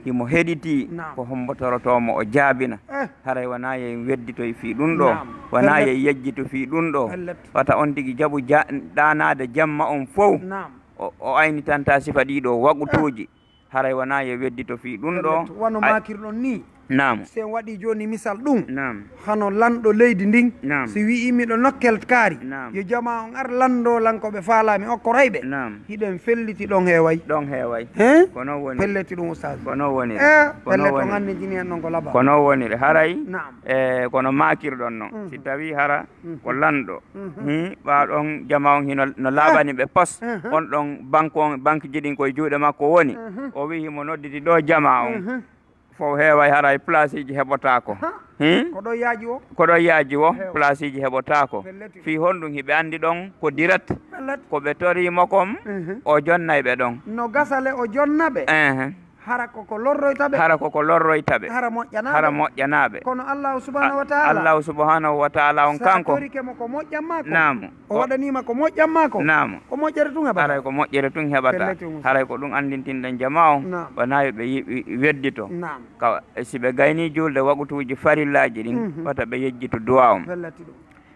Himo heɗitii ko hombo torotoo mo o jaabina. Haray wanaa yo en wedditoy fii ɗun ɗoo, wanaa yo en yejjito fii ɗun ɗoo. Wata on tigi jaɓu ja-, ɗaanaade jemma on fow. O, o aynitantaa sifa ɗii ɗoo waqutuuji. Haray wanaa yo weddito fii ɗun ɗoo. Wano maakirɗon nii. Naam. Si en waɗii jooni misal ɗun. Naam. Hano lanɗo leydi ndin. Naam. Si wi'ii miɗo nokkel kaari. Naam. Yo jamaa on ar lanndoo lan ko ɓe faalaa mi okkoray ɓe. Naam. Hiɗen felliti ɗon heeway. Ɗon heeway. He? Ko non woni. Felliti ɗun, ustaaz. Ko non woni. Eh, ko non pellet on woni. Anndintini en ɗon ko laba. Ko non woniri. Haray. Naam. E, kono maakirɗon non. Si tawii hara ko lanɗo. Hi, ɓaa ɗon jama on hino no laaɓani ɓe pos. On ɗon banque on, banque ji ɗin koye juuɗe makko woni. O wi'i himo nodditi ɗoo jama on. Fow heeway haray placeji heɓotaako. Hi? Ko ɗo yaaji o? Ko ɗo yaaji o, placeji heɓotaako. Fii honɗun hiɓe anndi ɗon ko direct. Ko ɓe torii mo kon, o jonnay ɓe ɗon. No gasa le o jonna ɓe. Ehe. Hara ko ko lorroyta ɓe. Hara ko ko lorroyta ɓe. Hara moƴƴanaa ɓe. Hara moƴƴanaa ɓe. Kono Allahu subhanahu wa ta'ala. Allahu subhanahu wa ta'ala on kanko. Sa torike mo ko moƴƴan maa ko. Naam. O waɗanii ma ko moƴƴan maa ko. Naam. Ko moƴƴere tun heɓata. Haray ko moƴƴere tun heɓata. Pellet tun. Haray ko ɗun anndintinɗen jama on. Naam. Wanaa yo ɓe yi-, yi-, weddito. Naam. Ka, si ɓe gaynii juulde waqutuuji farillaaji ɗin, wata ɓe yejjitu duwaa on. Pellet ɗun.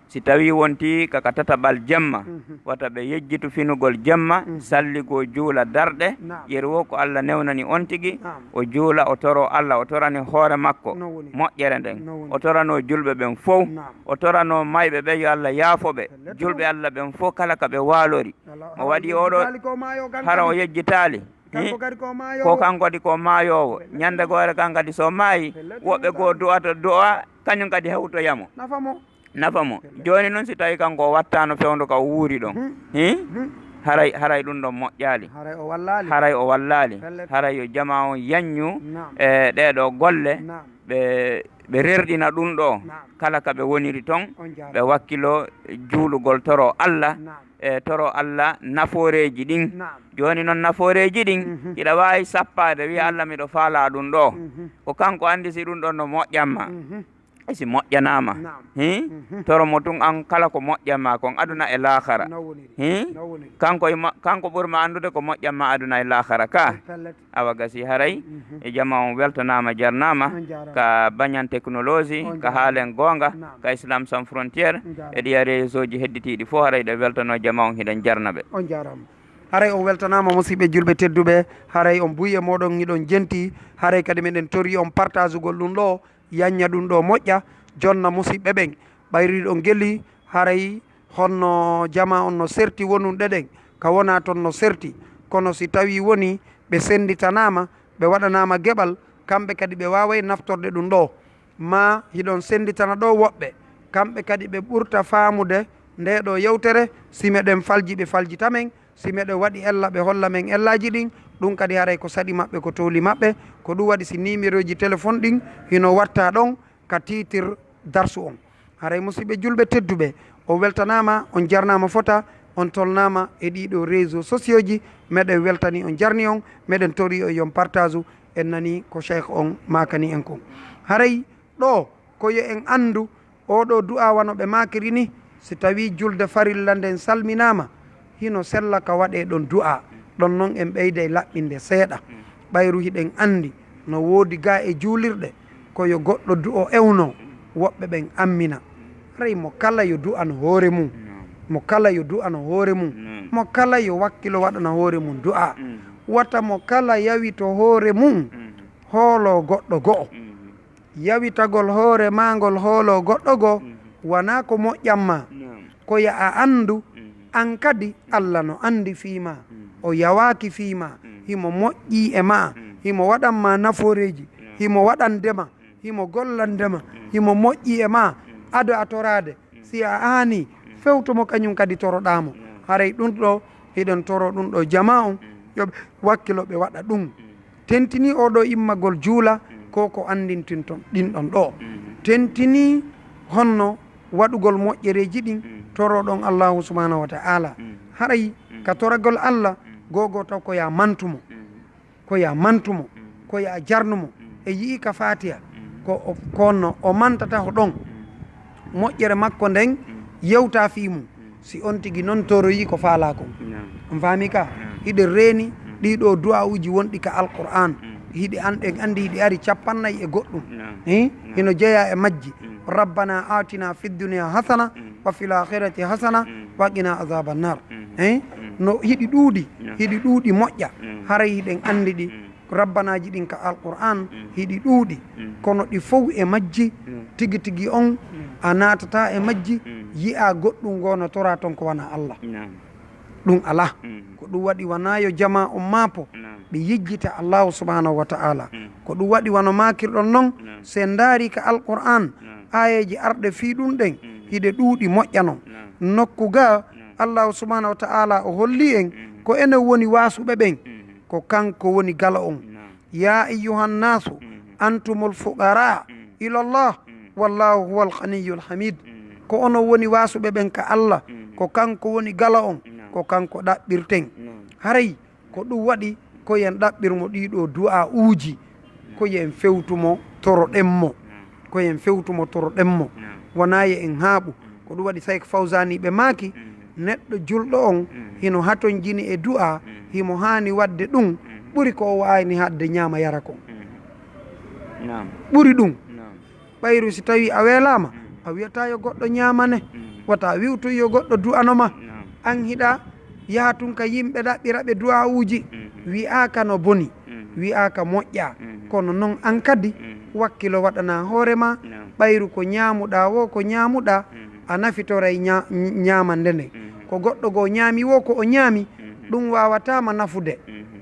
Si tawii wontii ka ka tataɓal jemma, wata ɓe yejjitu finugol jemma, salligoo juula darɗe, yeri woo ko Alla newnani on tigi, o juula, o toroo Alla, o torani hoore makko moƴƴere nden, o toranoo julɓe ɓen fow, o toranoo mayɓe ɓen yo Alla yaafo ɓe, julɓe Alla ɓen fow kala ka ɓe waalori. Mo waɗi oo ɗoo, hara o yejjitaali. Kanko kadi ko maayoowo. Ko kanko kadi ko maayoowo. Ñande goore kan kadi so maayi, woɓɓe goo du'ata du'a, kañum kadi hewtoya mo. Nafa mo. Nafa mo. Jooni noon si tawii kanko o wattaano fewndo ka o wuuri ɗon. Hi? Haray, haray ɗum ɗon moƴƴaali. Haray o wallaali. Haray o wallaali. Pellet. Haray yo jamaa on yaññu, naam, e ɗee ɗoo golle. Naam. Ɓe, ɓe rerɗina ɗum ɗoo. Naam. Kala ka ɓe woniri ton, on jaaraama, ɓe wakkiloo juulugol toroo Alla. Naam. E toroo Alla nafooreeji ɗin. Naam. Jooni noon nafooreeji ɗin, mhm, hiɗa waawi sappaade, wiya, mhm, Alla, miɗo faalaa ɗum ɗoo. Mhm. Ko kanko anndi si ɗum ɗon no moƴƴan ma. Mhm. E si moƴƴanaama. Naam. Hi? Mhm. Toro mo tun an kala ko moƴƴan ma kon aduna e laakara. No woniri. Hi? No woniri. Kanko e ma-, kanko ɓuri ma anndude ko moƴƴan ma aduna e laakara ka. Pellet. Awa gasi haray. Mhm. E jamaa on weltanaama, jarnaama. On jaaraama. Ka Banyan Technologie, on ka jaaraama. Haalen Goonga, naam, ka Islam Sans Frontière, on jaaraama. E ɗiya réseau ji hedditiiɗi fof haray ɗe weltanoo jamaa on, hiɗen jarna ɓe. On jaaraama. Haray on weltanaama, musiɓɓe julɓe tedduɓe, haray on buy e mooɗon, hiɗon jenti, haray kadi meɗen tori on partagugol ɗum ɗoo, yañña ɗum ɗoo moƴƴa, jonna musiɓɓe ɓen. Ɓayri ɗon geli, haray honno jamaa on no serti wonunɗe ɗen, ka wonaa ton no serti. Kono si tawii woni ɓe sennditanaama, ɓe waɗanaama geɓal, kamɓe kadi ɓe waaway naftorde ɗum ɗoo. Maa hiɗon sennditana ɗoo woɓɓe, kamɓe kadi ɓe ɓurta faamude ndee ɗoo yewtere, si meɗen falji ɓe faljita men, si meɗen waɗi ella ɓe holla men ellaaji ɗin, ɗum kadi haray ko saɗi maɓɓe, ko towli maɓɓe. Ko ɗum waɗi si niimerooji telefon ɗin hino watta ɗon ka tiitir darsu on. Haray musiɓɓe julɓe tedduɓe, on weltanaama, on jarnaama fota, on tolnaama e ɗii ɗoo réseau sociaux ji, meɗen weltani on, jarni on, meɗen tori on yon partage, en nani ko Cheikh on maakani en kon. Haray ɗoo ko yo en anndu, oo ɗoo du'aa wano ɓe maakiri ni, si tawii julde farilla nden salminaama, hino sella ka waɗee ɗon du'aa. Ɗon non en ɓeyday laɓɓinde seeɗa. Ɓayru hiɗen anndi no woodi gaa e juulirɗe, ko yo goɗɗo du'o ewnoo, woɓɓe ɓen ammina. Haray mo kala yo du'ano hoore mum. Mo kala yo du'ano hoore mum. Mo kala yo wakkilo waɗana hoore mum du'aa. Wata mo kala yawito hoore mum, hooloo goɗɗo go'o. Yawitagol hoore maa ngol hooloo goɗɗo goo, wanaa ko moƴƴan maa. Naam. Ko yo a anndu, mhm, an kadi Alla no anndi fii maa. Mhm. O yawaaki fii maa. Mhm. Himo moƴƴii e maa. Mhm. Himo waɗan maa nafooreeji. Naam. Himo waɗande ma. Mhm. Himo gollande ma. Mhm. Himo moƴƴii e maa. Mhm. Ado a toraade. Mhm. Si a aanii, mhm, fewtu mo kañum kadi toroɗaa mo. Mhm. Haray ɗum ɗoo, hiɗen toroo ɗum ɗoo jamaa on, mhm, yo ɓe wakkilo ɓe waɗa ɗum. Mhm. Tentinii oo ɗoo immagol juula, mhm, ko ko anndintinton ɗin ɗon ɗoo. Mhm. Tentinii honno waɗugol moƴƴereeji ɗin, mhm, toroo ɗon Allaahu subhaanahu wa ta'aala. Mhm. Haray, mhm, ka toragol Alla, mhm, googoo taw ko yaa mantu mo. Mhm. Ko yaa mantu mo, mhm, ko yaa jarnu mo. Mhm. E yi'i ka Faatiha, mhm, ko o, ko no o mantata ho ɗon. Mhm. Moƴƴere makko nden, mhm, yewta fii mum. Mhm. Si on tigi non toroyi ko faalaa kon. Naam. On faami ka? Naam. Hiɗen reeni, mhm, ɗii ɗoo du'aa'uuji wonɗi ka Alqur'aan. Mhm. Hiɗi an-, en anndi hiɗi ari cappannayi e goɗɗum. Naam. Eh? Naam. Hino jeyaa e majji. Mhm. Rabbana atina fid dunya hasana, mhm, wa fil akhirati hasana, mhm, wa qina azaban nar. Mhm. Eh? Mhm. No hiɗi ɗuuɗi, naam, hiɗi ɗuuɗi moƴƴa. Mhm. Haray hiɗen anndi ɗi. Mhm. Rabbanaaji ɗin ka Alqur'aan, mm, hiɗi ɗuuɗi, mm, kono ɗi fow e majji, mm, tigi tigi on, mm, a naatataa e majji, mm, yi'aa goɗɗum goo no toraa ton ko wanaa Alla. Naam. Ɗum alaa. Mm. Ko ɗum waɗi wanaa yo jamaa on maapo, naam, ɓe yejjita Allaahu subhaanahu wa ta'aala. Mm. Ko ɗum waɗi wano maakirɗon non, naam, si en ndaarii ka Alqur'aan, naam, aayeeje arɗe fii ɗum ɗen, mm, hiɗe ɗuuɗi moƴƴa non. Naam. Nokku gaa, naam, Allaahu subhaanahu wa ta'aala o holli en, mm, ko enen woni waasuɓe ɓen. Mm. Ko kanko woni galo on. Naam. Ya ayyuhan nasu, mhm, antumul fuqara, mhm, ilallah, mhm, wallahu huwal ghaniyul hamid. Mhm. Ko onon woni waasuɓe ɓen ka Alla, mhm, ko kanko woni galo on, naam, ko kanko ɗaɓɓirten. Naam. Haray ko ɗum waɗi ko yen ɗaɓɓir mo ɗii ɗoo du'aa'uuji, ko yen fewtu mo, toroɗen mo. Naam. Ko yen fewtu mo, toroɗen mo. Naam. Wonaa yo en haaɓu. Mm. Ko ɗum waɗi Sayk Fawzani ɓe maaki, mm, neɗɗo julɗo on, mm, hino hatonjini e du'aa, mm, himo haani waɗde ɗum, mm, ɓuri ko o waawani haɗde ñaama yara kon. Mm. Naam. Ɓuri ɗum. Naam. Ɓayru si tawii a weelaama, mm, a wiyataa yo goɗɗo ñaamane. Mm. Wata wi'u tun yo goɗɗo du'ano ma. Naam. An hiɗa yaha tun ka yimɓe ɗaɓɓira ɓe du'aa'uuji. Mhm. Wi'aaka no boni, mhm, wi'aaka moƴƴaa. Mhm. Kono non an kadi, mhm, wakkilo waɗanaa hoore maa, naam, ɓayru ko ñaamuɗaa woo, ko ñaamuɗaa, mhm, a nafitoray ña-, ñaamande nden. Mhm. Ko goɗɗo goo ñaami woo, ko o ñaami, mhm, ɗun waawataa ma nafude. Mhm.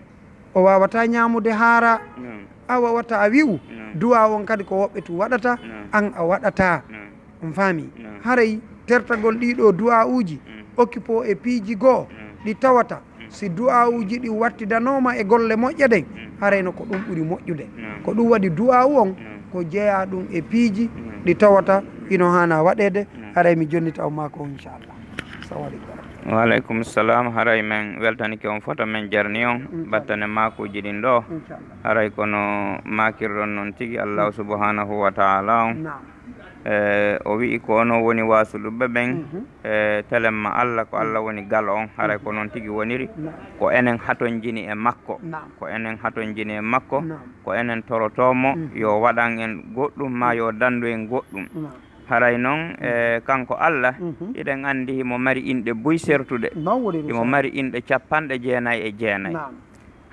O waawataa ñaamude haaraa. Naam. Awa wata a wi'u, naam, du'aa on kadi ko woɓɓe tun waɗata, naam, an a waɗataa. Naam. On faami? Naam. Haray tertagol ɗii ɗoo du'aa'uuji, mm, occupoo e piiji goo, naam, ɗi tawata, mm, si du'aa'uuji ɗin wattidanooma e golle moƴƴe ɗen, mm, harayno ko ɗun ɓuri moƴƴude. Naam. Ko ɗun waɗi du'aa'u on, naam, ko jeyaa ɗun e piiji, naam, ɗi tawata hino haanaa waɗeede. Naam. Haray mi jonnita on maa ko, inchallah. Assalamu aleykum. Wa aleykum salam. Haray men weltanike on fota, men jarni on, inchallah, battane maakuuji ɗin ɗoo. Inchallah. Haray kono maakirɗon non tigi Allahu, mm, subhanahu wa ta'ala on. Naam. E, o wi'i ko onon woni waasuluɓe ɓen, mhm, e, telemma Allah, ko Allah, mm, woni galo on. Haray ko non tigi woniri. Naam. Ko enen hatonjini e makko. Naam. Ko enen hatonjini e makko. Naam. Ko enen torotoo mo, mhm, yo waɗan en goɗɗum, maa yo dandu en goɗɗum. Naam. Haray non, e, kanko Allah, mhm, hiɗen anndi himo mari inɗe buy sertuɗe. Non woni ɗum. Himo mari inɗe capanɗe jeenay e jeenay. Naam.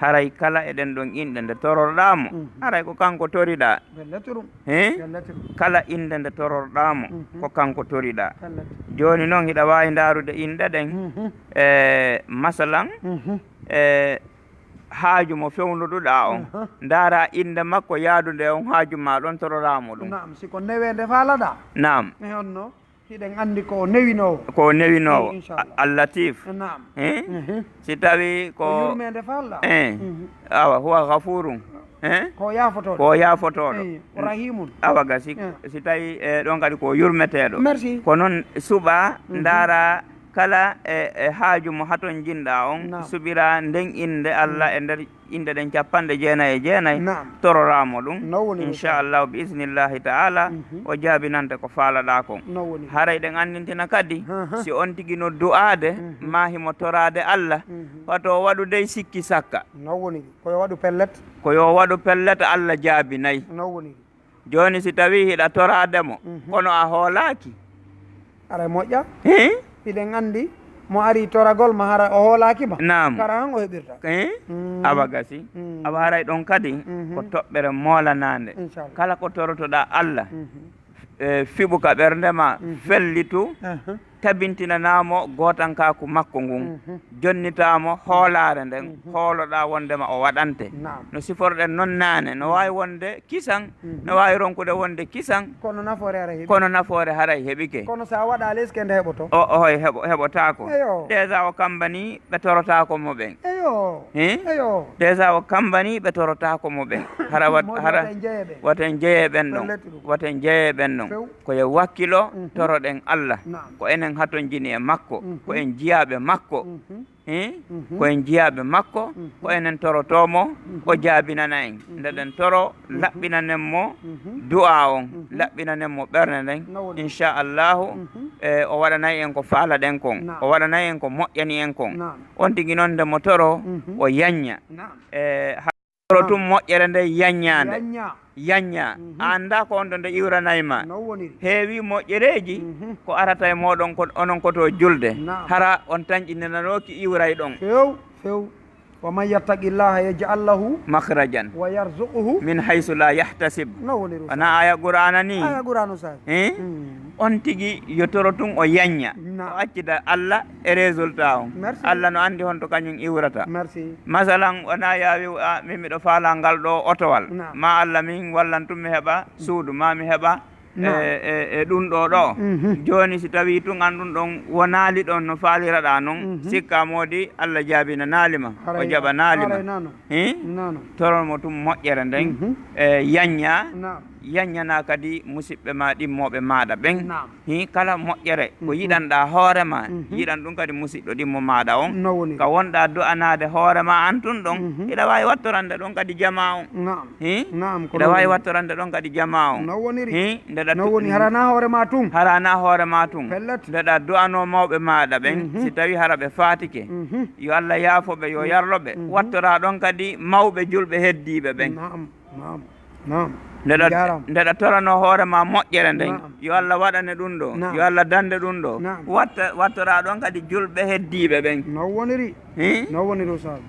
Haray kala e ɗen ɗon inɗe nde tororɗaa mo, mhm, haray ko kanko toriɗaa. Belleturum. He? Belleturum. Kala innde nde tororɗaa mo, mhm, ko kanko toriɗaa. Belleturum. Jooni non hiɗa waawi ndaarude inɗe ɗen, mhm, e, masalan, mhm, e, haaju mo fewnuɗuɗaa on. Aha. Ndaaraa innde makko yaadunde e on haaju maa ɗon tororaa mo ɗum. Naam, si ko neweende faalaɗaa. Naam. E honno? Hiɗen anndi ko o newinoowo. Ko o newinoowo. Eyi, inchallah. A-, Al-Latif. Naam. Eh? Mhm. Si tawii ko ko yurmeende faalaɗaa. Eh. Mhm. Awa, huwa ghafurun. Eh? Ko yaafotooɗo. Ko yaafotooɗo. Eyi, o rahimun. Awa gasi, eh, si tawii, eh, ɗon kadi ko yurmeteeɗo. Merci. Ko non suɓaa, mhm, ndaaraa kala e, e haaju mo hatonjinɗaa on, naam, suɓiraa nden innde Allah, mm, e nder inɗe ɗen capanɗe jeenay e jeenay, naam, tororaa mo ɗum. No woni ɗum? Inchallahu, bi isnillahi ta'ala, mhm, o jaabinante ko faalaɗaa kon. No woni ɗum? Haray ɗen anndintina kadi, aha, si on tigi no du'aade, mhm, maa himo toraade Allah, mhm, wato waɗu dey sikki sakka. No woni ɗum? Ko yo waɗu pellet? Ko yo waɗu pellet, Allah jaabinay. No woni ɗum? Jooni, si tawii hiɗa toraade mo, mhm, kono a hoolaaki. Aray moƴƴa. Hii? Hiɗen anndi mo ari toragol ma hara o hoolaaki ma. Naam. Kara han o heɓirta. Hii? Mm. Awa gasi. Mm. Awa haray ɗon kadi, mhm, ko toɓɓere moolanaande. Inchallah. Kala ko torotoɗaa Allah, mhm, e, fiɓu ka ɓernde ma, mhm, fellitu, aha, tabintinanaa mo gootankaaku makko ngun, mhm, jonnitaa mo hoolaare nden, mhm, hooloɗaa wondema o waɗante. Naam. No siforɗen non naane, no waawi wonde kisan, mhm, no waawi ronkude wonde kisan, kono nafoore haray heɓi. Kono nafoore haray heɓike. Kono sa waɗaali, est-ce que nde heɓoto? O, ohoy, heɓo-, heɓotaako. Eyo. Déjà o kambanii ɓe torotaako mo ɓen. Eyo. Hii? Eyo. Déjà o kambanii ɓe torotaako mo ɓen. Hara wat-, moodi hara wata en jeye ɓen. Wata en jeye ɓen ɗon. Pellet ɗum. Wata en jeye ɓen ɗon. Few. Ko yo wakkilo, mhm, toroɗen Allah. Naam. Ko enen hatonjini e makko. Mhm. Ko en jiyaaɓe makko. Mhm. Hii? Mhm. Ko en jiyaaɓe makko. Mhm. Ko enen torotoo mo, mhm, o jaabinana en. Mhm. Nde ɗen toro, mhm, laɓɓinanen mo, mhm, du'aa on. Mhm. Laɓɓinanen mo ɓernde nden. No woni. Inchallahu, mhm, e, o waɗanay en ko faalaɗen kon. Naam. O waɗanay en ko moƴƴani en kon. Naam. On tigi non nde mo toro, mhm, o yañña. Naam. E, toro tun moƴƴere nden yaññaande. Yañña. Yañña. Mhm. A anndaa ko on ɗon nde iwranay ma. No woniri. Heewi moƴƴereeji, mhm, ko arata e mooɗon ko onon koto julde. Naam. Hara on tanƴinanooki iwrayɗon. Few, few. Wa man yattaqillaha yaj'al lahu makhrajan. Wa yarzuquhu min haythu la yahtasib. No woniri. Wona aya Qur'aana ni? Aya Qur'aanu sa. Eh? Mm. On tigi yo toro tun o yañña. Naam. O accida Allah e résultat on. Merci. Allah no anndi honto kañum iwrata. Merci. Masalan, wona yaawi, a, min miɗo faala ngal ɗo otowal. Naam. Ma Allah min wallan tun mi heɓa suudu, ma mi heɓa, naam, e, e, e ɗum ɗo ɗo. Mhm. Jooni si tawii tun an ɗum ɗon wonaali ɗon no faaliraɗaa non, mhm, sikka moodi Allah jaabinanaali ma, o jaɓanaali ma. Haray nano. Hin? Nano. Toron mo tun moƴƴere nden, mhm, e, yañña, naam, yaññana kadi musiɓɓe ma ɗimmooɓe maaɗa ɓen. Naam. Hii, kala moƴƴere ko, mhm, yiɗanɗaa hoore ma, mhm, yiɗan ɗum kadi musiɗɗo ɗimmo maaɗa on. No woni. Ka wonɗaa du'anaade hoore ma an tun ɗon, mhm, hiɗa waawi wattorande ɗon kadi jamaa on. Naam. Hii? Naam, ko hiɗa waawi wattorande ɗon kadi jamaa on. No woniri. Hii? Ndeɗa no tu-, woni, hara na hoore ma tun. Hara na hoore ma tun. Pellet. Ndeɗa du'anoo mawɓe maaɗa ɓen, mhm, si tawii hara ɓe faatike. Mhm. Yo Allah yaafo ɓe, yo, mhm, yarlo ɓe. Mhm. Wattoraa ɗon kadi mawɓe julɓe heddiiɓe ɓen. Naam, naam, naam. Ndeɗa, ndeɗa torano hoore ma moƴƴere nden. Naam. Yo Allah waɗane ɗum ɗo. Naam. Yo Allah dande ɗum ɗo. Naam. Watta, wattora ɗon kadi julɓe heddiiɓe ɓen. No woniri. Hi? No woniri, Ustaz.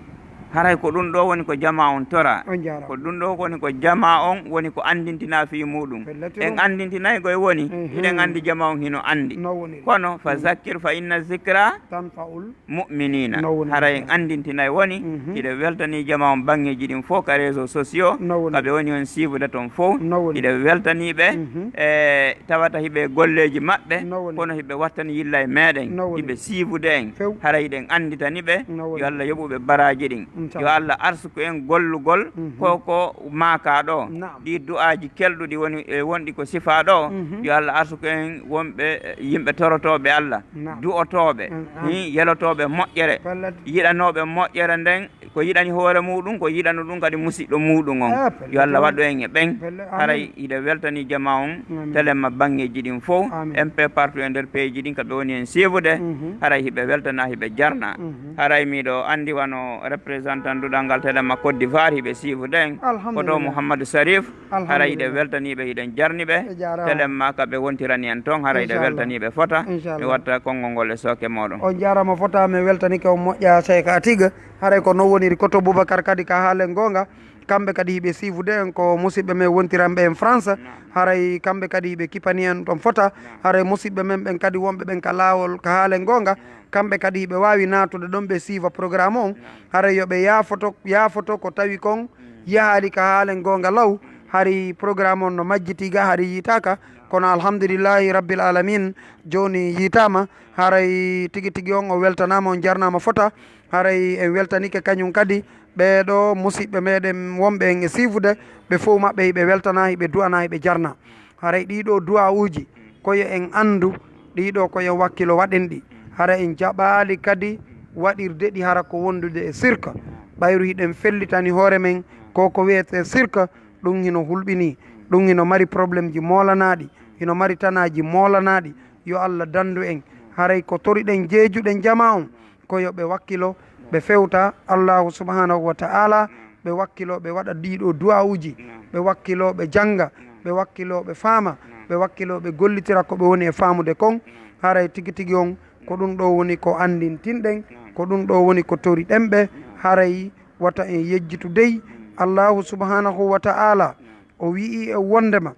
Haray ko ɗum ɗo woni ko jama on tora. On jaaraama. Ko ɗum ɗo woni ko jama on woni ko andintina fii muɗum. Pellet en ɗum. Andintinay koye woni, mhm, hiɗen andi jama on hino andi. No woniri. Kono, fa, mhm, zakkir fa inna zikra tanfa'ul mu'minina. No woni. Haray en andintinay woni, mhm, hiɗen weltani jama on bangeji ɗin fof ka réseaux sociaux. No woni. Ka ɓe woni on siibude ton fof. No woni. Hiɗen weltani ɓe, mhm, e tawata hiɓe golleji maɓɓe, no woni, kono hiɓe wattani yilla e meɗen. No woni. Hiɓe siibude en. Few. Haray hiɗen anditani ɓe. No woni. Yo Allah yoɓu ɓe baraji ɗin. Inchallah. Yo Allah arsuku en gollugol, mhm, ko ko maaka ɗo. Naam. Ɗi du'aaji kelɗuɗi woni, e wonɗi ko sifaa ɗo. Mhm. Yo Allah arsuku en wonɓe, e, yimɓe torotooɓe Allah. Naam. Du'otooɓe, mm, mm, hi, yelotooɓe moƴƴere, pellet, yiɗanooɓe moƴƴere nden, ko yiɗani hoore muɗum, ko yiɗano ɗum kadi musiɗɗo muɗum on. Eh, pellet. Yo Allah waɗu en e ɓen. Pellet. Amin. Haray hiɗe weltani jama on, amin, telemma bangeji ɗin fof. Amin. M P partout e nder peeji ɗin ka ɓe woni en siifude. Mhm. Haray hiɓe weltana, hiɓe jarna. Mhm. Haray miɗo andi wano représentant duɗal ngal telemma Côte d'Ivoire hiɓe siifude en. Alhamdulillah. Koto Mouhamadou Sarif. Haray hiɗe, alhamdulillah, weltaniɓe, hiɗen jarniɓe. Ɓe jaaraama. Telemma ka ɓe wontirani en ton, haray hiɗe, inchallah, weltaniɓe fota. Inchallah. Mi watta konngol ngol e sooke moɗon. On jaaraama fota, mi weltanike on moƴƴa Seyka Atiga. Haray ko non woniri koto Boubacar kadi ka haalen goonga. Kamɓe kadi hiɓe siifude en ko musiɓɓe men wontiranɓe en France. Naam. Haray kamɓe kadi hiɓe kipani en ton fota. Naam. Haray musiɓɓe men ɓen kadi wonɓe ɓen ka laawol ka haalen goonga. Naam. Kamɓe kadi hiɓe waawi naatude ɗon ɓe siifa programme on. Naam. Haray yo ɓe yaafoto, yaafoto ko tawi kon, mm, yahaali ka haalen goonga law. Mm. Hari programme on no majjiti ga, hari yiitaaka. Naam. Kono alhamdulillahi rabbil alamin, jooni yiitaama. Haray tigi tigi on o weltanaama, on jarnaama fota. Haray en weltanike kañum kadi ɓee ɗoo musiɓɓe meɗen wonɓe en e siifude, ɓe fof maɓɓe hiɓe weltana, hiɓe du'ana, hiɓe jarna. Haray ɗii ɗoo du'aa'uuji, ko yo en anndu, ɗii ɗoo ko yo wakkilo waɗen ɗi. Hara en jaɓaali kadi waɗirde ɗi hara ko wondude e sirka. Ɓayru hiɗen fellitani hoore men ko ko wi'etee sirka, ɗum hino hulɓinii, ɗum hino mari problemji moolanaaɗi, hino mari tanaaji moolanaaɗi. Yo Allah dandu en. Haray ko toriɗen jeejuɗen jama on, ko yo ɓe wakkilo, ɓe fewta Allahu subhanahu wa ta'ala, ɓe wakkilo, ɓe waɗa ɗii ɗoo du'aa'uuji, ɓe wakkilo, ɓe jannga, ɓe wakkilo, ɓe faama, ɓe wakkilo, ɓe gollitira ko ɓe woni e faamude kon. Haray tigi tigi on, ko ɗum ɗoo woni ko anndintinɗen, ko ɗum ɗoo woni ko toriɗen ɓe. Haray wata en yejjitu dey, Allahu subhanahu wa ta'ala, o wi'i e wondema,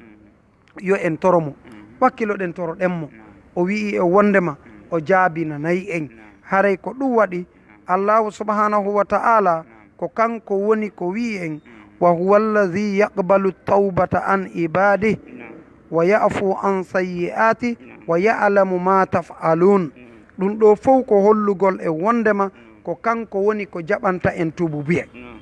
yo en toro mo. Mm. Wakkiloɗen, toroɗen mo. Naam. O wi'i e wondema, mm, o jaabinanay en. Naam. Haray ko ɗum waɗi, naam, Allahu subhanahu wa ta'ala, naam, ko kanko woni ko wi'i en, mm, "Wa huwa alladhi yaqbalu tawbata an ibadihi, naam, wa ya'fu an sayyi'ati, naam, wa ya'lamu ma taf'alun." Mm. Ɗum ɗoo fow ko hollugol e wondema, mm, ko kanko woni ko jaɓanta en tuubu buye. Naam.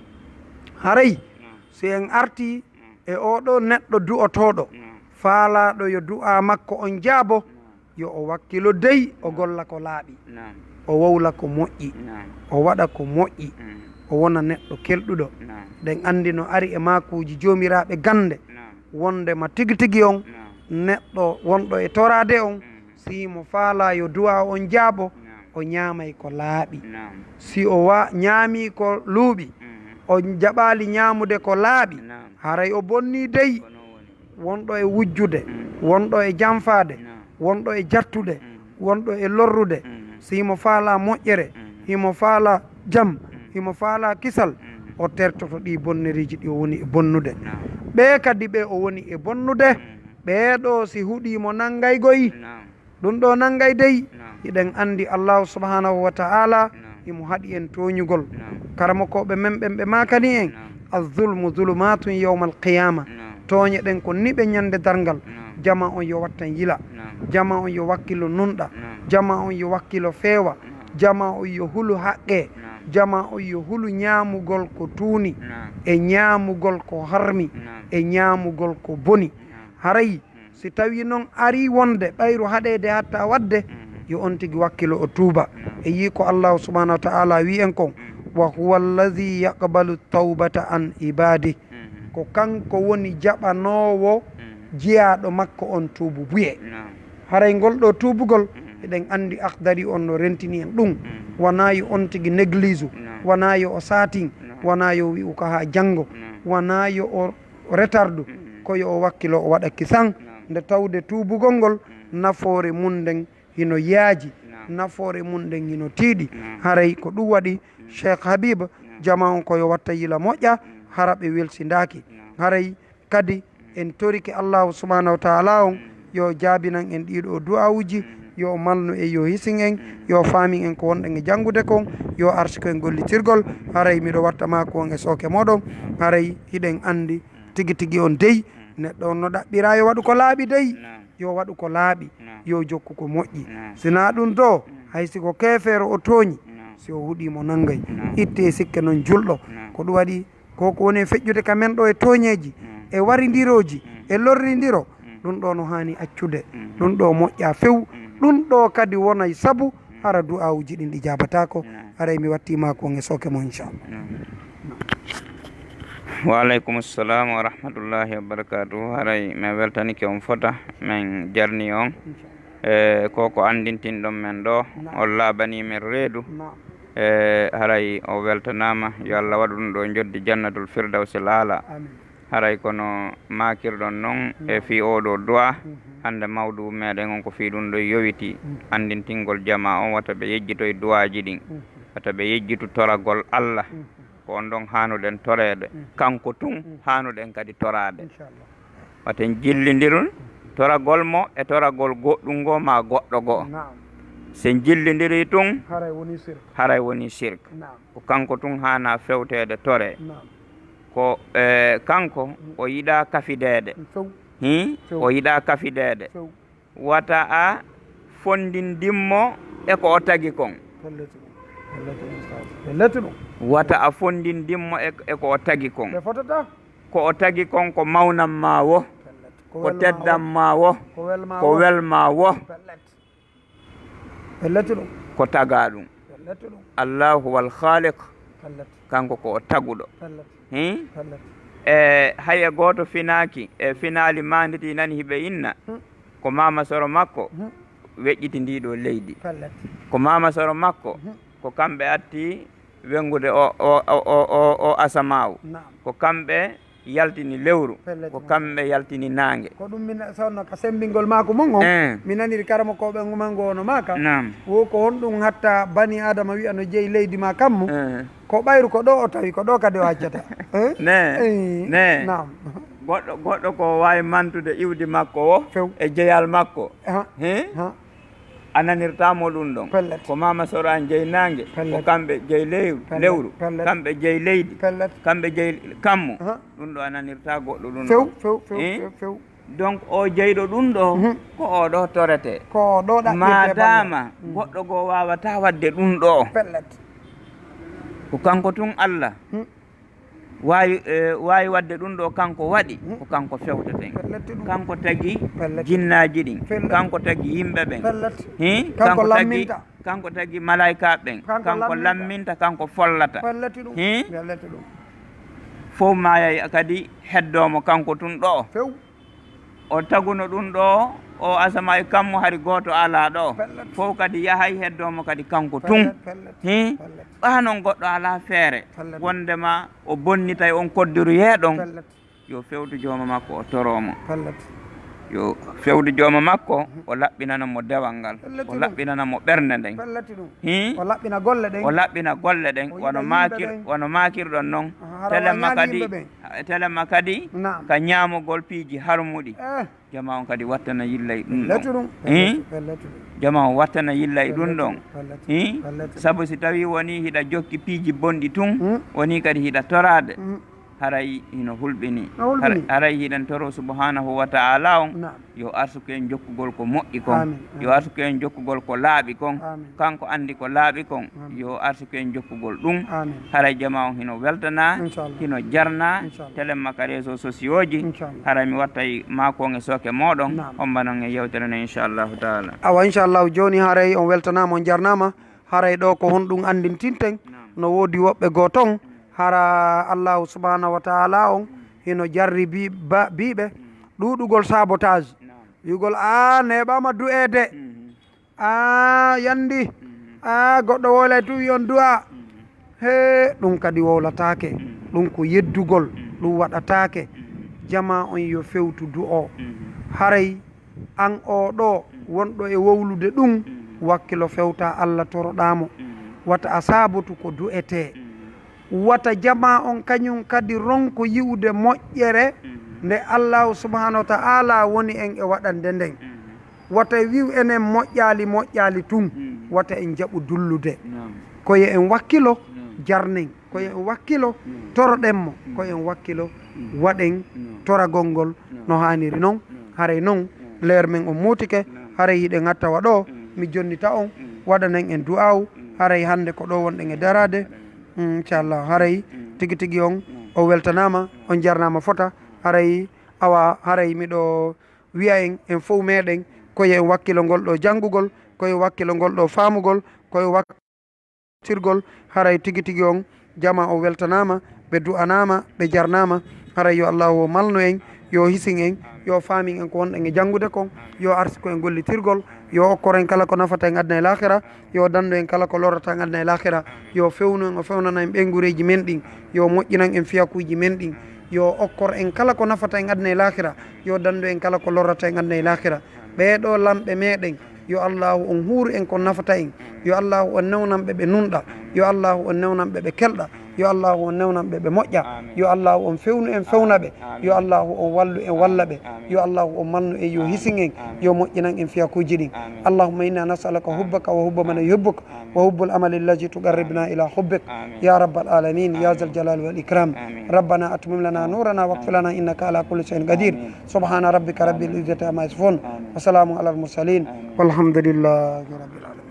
Haray, naam, si en arti, mm, e oo ɗoo neɗɗo du'otooɗo, naam, faalaaɗo yo du'aa makko on jaabo, naam, yo o wakkilo dey, o, naam, golla ko laaɓi, naam, o wowla ko moƴƴi, naam, o waɗa ko moƴƴi, mm, o wona neɗɗo kelɗuɗo. Naam. Ɗen anndi no ari e maakuuji joomiraaɓe gannde, naam, wondema tigi tigi on, naam, neɗɗo wonɗo e toraade on, mm, si mo faalaa yo du'aa on jaabo, naam, o ñaamay ko laaɓi. Naam. Si o wa-, ñaamii ko luuɓi, mhm, o jaɓaali ñaamude ko laaɓi, naam, haray o bonnii dey. Ko non woni. Wonɗo e wujjude, mm, wonɗo e janfaade, naam, wonɗo e jattude, mm, wonɗo e lorrude, mm, si himo faalaa moƴƴere, mm, himo faalaa jam, mm, himo faalaa kisal, mm, o tertoto ɗii bonneriiji ɗi o woni e bonnude. Naam. Ɓee kadi ɓe o woni e bonnude, mm, ɓee ɗoo si huɗii mo nanngay goy. Naam. Ɗum ɗoo nanngay dey, naam, hiɗen anndi Allahu subhanahu wa ta'ala, naam, himo haɗi en tooñugol. Naam. Karamokooɓe men ɓen ɓe maakani en, naam, "Az-zulmu zulumatun yawmal qiyama." Naam. Tooñe ɗen ko niɓe ñande darngal. Naam. Jama on yo wattan yila. Naam. Jama on yo wakkilo nunɗa. Naam. Jama on yo wakkilo feewa. Naam. Jama on yo hulu haqqee. Naam. Jama on yo hulu ñaamugol ko tuuni. Naam. E ñaamugol ko harmi. Naam. E ñaamugol ko boni. Naam. Haray, mm, si tawii non arii wonde ɓayru haɗeede hatta waɗde, mhm, yo on tigi wakkilo o tuuba. Naam. E yii ko Allahu subhanahu wa ta'ala wi'i en kon, mhm, "Wa huwa allazi yaqbalu tawbata an ibadi." Mhm. Ko kanko woni jaɓanoowo, mhm, jiyaaɗo makko on tuubu buye. Naam. Haray ngol ɗoo tuubugol, mhm, eɗen anndi Akhdari on no rentini en ɗum. Mhm. Wanaa yo on tigi néglige, naam, wanaa yo o saatin, naam, wanaa yo wi'u ko haa janngo, naam, wanaa yo o retardu. Mm. Ko yo o wakkilo, o waɗa kisan. Nde tawde tuubugol ngol, nafoore mum nden hino yaaji, nafoore mum nden hino tiiɗi. Haray ko ɗum waɗi Cheikh Habib, jama on ko yo watta yila moƴƴa, hara ɓe welsindaaki. Haray kadi en torike Allahu subhanahu wa ta'ala on, yo jaabinan en ɗiɗo du'aawuji, yo malnu en, yo hisin en, yo faamin en ko wonɗen e janngude kon, yo arsiko en gollitirgol. Haray miɗo watta maaku on e sooke moɗon, haray hiɗen anndi tigi tigi on dey, neɗɗo on no ɗaɓɓira yo waɗu ko laaɓi dey, yo waɗu ko laaɓi, yo jokku ko moƴƴi. Sinaa ɗum do, hay si ko keefeero o tooñi, si o huɗii mo nanngay, ittee sikke non julɗo. Ko ɗum waɗi ko ko woni e feƴƴude ka men ɗo e tooñeeji, e warindirooji, e lorrindiro, ɗum ɗo no haani accude. Ɗum ɗo moƴƴa few. Ɗum ɗo kadi wonay sabu hara du'aawuji ɗin ɗi jaabataako. Haray mi wattii maaku on e sooke mo, inchallah. Wa aleykum salam wa rahmatullahi wa barakatuhu. Haray min weltanike on fota, min jarni on. E ko ko anndintinɗon men ɗo, on laaɓanii men reedu. E haray o weltanaama, yo Allah waɗu ɗum ɗo njoddi jannatul firdawsil aala. Haray kono maakirɗon non e fii oo ɗoo du'a, hannde mawduu meɗen on ko fii ɗum ɗo yowiti, anndintingol jamaa on wata ɓe yejjito e du'aaji ɗin, wata ɓe yejjitu toragol Allah. Ko on ɗon haanuɗen toreede, kanko tun haanuɗen kadi toraade. Wata en jillindirun toragol mo e toragol goɗɗum goo maa goɗɗo goo. Si en jillindirii tun, haray wonii sirk. Ko kanko tun haanaa fewteede toree. Ko e, kanko o yiɗaa kafideede. Hii, o yiɗaa kafideede. Wata a fonndindin mo e ko o tagi kon. Wata a fonndindin mo e, e ko o tagi kon. Ko o tagi kon ko mawnan maa wo, ko teddan maa wo, ko wel maa wo. Ko tagaa ɗum. Allahu wal khaliq, kanko ko o taguɗo. Hii? E hay e gooto finaaki e finaali maanditi nani hiɓe inna ko maama soro makko weƴƴiti ndii ɗoo leydi. Ko maama soro makko, ko kamɓe atti wenngude o, o, o, o, o, o asamaawu. Ko kamɓe yaltini lewru, ko kamɓe yaltini naange. Ko ɗum min sawno ka semmbingol maaku mon on, mi naniri karamokooɓe on mango ono maaka. Wo ko honɗum hatta bani Adama wi'a no jeyi leydi maa kammu? Ko ɓayru ko ɗo o tawi, ko ɗo kadi o accata. Ne, ne. Goɗɗo, goɗɗo ko waawi mantude iwdi makko o e jeyal makko. He? A nanirtaa mo ɗum ɗon. Ko maama soro an jeyi naange, ko kamɓe jeyi lewru, kamɓe jeyi leydi, kamɓe jeyi kammu. Ɗum ɗo a nanirtaa goɗɗo ɗum ɗon. Few, few, few. Donc o jeyɗo ɗum ɗo, ko o ɗo torete. Ko o ɗo ɗaɓɓirte. Maadaama goɗɗo goo waawataa waɗde ɗum ɗo. Ko kanko tun Allah. Waawi, e, waawi waɗde ɗum ɗo kanko waɗi, ko kanko fewteten. Kanko tagi jinnaaji ɗin, kanko tagi yimɓe ɓen. Hii? Kanko tagi, kanko tagi malaykaaɓe ɓen. Kanko lamminta, kanko follata. Hii? Fow maayay kadi heddoo mo kanko tun ɗo. O taguno ɗum ɗo, o asama e kammu hari gooto alaa ɗo. Fow kadi yahay heddoo mo kadi kanko tun. Hii? Ɓaa non goɗɗo alaa feere wondema o bonnitay on kodduru yeeɗon. Yo fewdu jooma makko o toroo mo. Yo fewdu jooma makko o laɓɓinana mo dewal ngal, o laɓɓinana mo ɓernde nden. Hii? O laɓɓina golle ɗen. O laɓɓina golle ɗen. Wano maakir, wano maakirɗon non. Telemma kadi, telemma kadi ka ñaamugol piiji harmuɗi. Jama on kadi wattana yilla e ɗum ɗon. Hii? Jama on wattana yilla e ɗum ɗon. Hii? Sabu si tawi woni hiɗa jokki piiji bonɗi tun, woni kadi hiɗa toraade. Haray hino hulɓini. Haray hiɗen toro subhanahu wa ta'ala on yo arsuku en jokkugol ko moƴƴi kon. Yo arsuku en jokkugol ko laaɓi kon. Kanko andi ko laaɓi kon. Yo arsuku en jokkugol ɗum. Haray jama on hino weltana, hino jarna. Telemma ka réseau sociaux ji. Haray mi wattay maako on e sooke mooɗon. On mbanon e yewtere nde inchallahu taala. Awa inchallahu jooni haray on weltanaama, on jarnaama. Haray ɗo ko honɗum anndintinten? No woodi woɓɓe goo ton, hara Allahu subhanahu wa ta'ala on hino jarri bi-, ba-, biiɓe ɗuuɗugol sabotage. Wi'ugol, "Aa, neeɓaama du'eede. Aa, yandi. Aa, goɗɗo woolay tun wi'on du'a." Hee, ɗum kadi wowlataake. Ɗum ko yeddugol, ɗum waɗataake. Jamaa on yo fewtu du'o. Haray an oo ɗoo wonɗo e wowlude ɗun, wakkilo fewtaa Alla, toroɗaa mo. Wata a saabotu ko du'etee. Wata jamaa on kañun kadi ronko yi'ude moƴƴere nde Allaahu subhaanahu wa ta'aalaa woni en e waɗande nden. Wata wi'u enen moƴƴaali, moƴƴaali tun. Wata en jaɓu dullude. Ko yo en wakkilo jarnen. Ko yo en wakkilo toroɗen mo. Ko yo en wakkilo waɗen toragol ngol no haaniri non. Haray non, leer men on muutike. Haray hiɗen hatta wa ɗoo, mi jonnita on, waɗanen en du'aawu. Haray hannde ko ɗoo wonɗen e daraade. Mm, inchallah. Haray tigi tigi on, on weltanaama, on jarnaama fota. Haray, awa, haray miɗo wi'a en, en fow meɗen, ko yo en wakkilo ngol ɗoo janngugol, ko yo wakkilo ngol ɗoo faamugol, ko yo wak-, tirgol. Haray tigi tigi on jamaa on weltanaama, ɓe du'anaama, ɓe jarnaama. Haray yo Allaahu o malnu en, yo hisin en, yo faamin en ko wonɗen e janngude kon, yo arsiko en gollitirgol, yo okkor en kala ko nafata en aduna e laakira, yo dandu en kala ko lorrata en aduna e laakira, yo fewnu en, o fewnana en ɓeynguureeji men ɗin, yo moƴƴinan en fiyakuuji men ɗin, yo okkor en kala ko nafata en aduna e laakira, yo dandu en kala ko lorrata en aduna e laakira. Ɓee ɗoo lamɓe meɗen, yo Allaahu on huuru en ko nafata en. Yo Allaahu on newnan ɓe ɓe nunɗa. Yo Allaahu on newnan ɓe ɓe kelɗa. Yo Allaahu on newnan ɓe ɓe moƴƴa. Yo Allaahu on fewnu en, fewna ɓe. Yo Allaahu on wallu en, walla ɓe. Yo Allaahu on malnu en, yo hisin en, yo moƴƴinan en fiyakuuji ɗin. اللهم إنا نسألك حبك وحب من يحبك وحب العمل الذي تقربنا إلى حبك يا رب العالمين يا ذا الجلال والإكرام. ربنا أتمم لنا نورنا واغفر لنا إنك على كل شيء قدير. سبحان ربك رب العزة عما يصفون. وسلام على المرسلين. والحمد لله رب العالمين.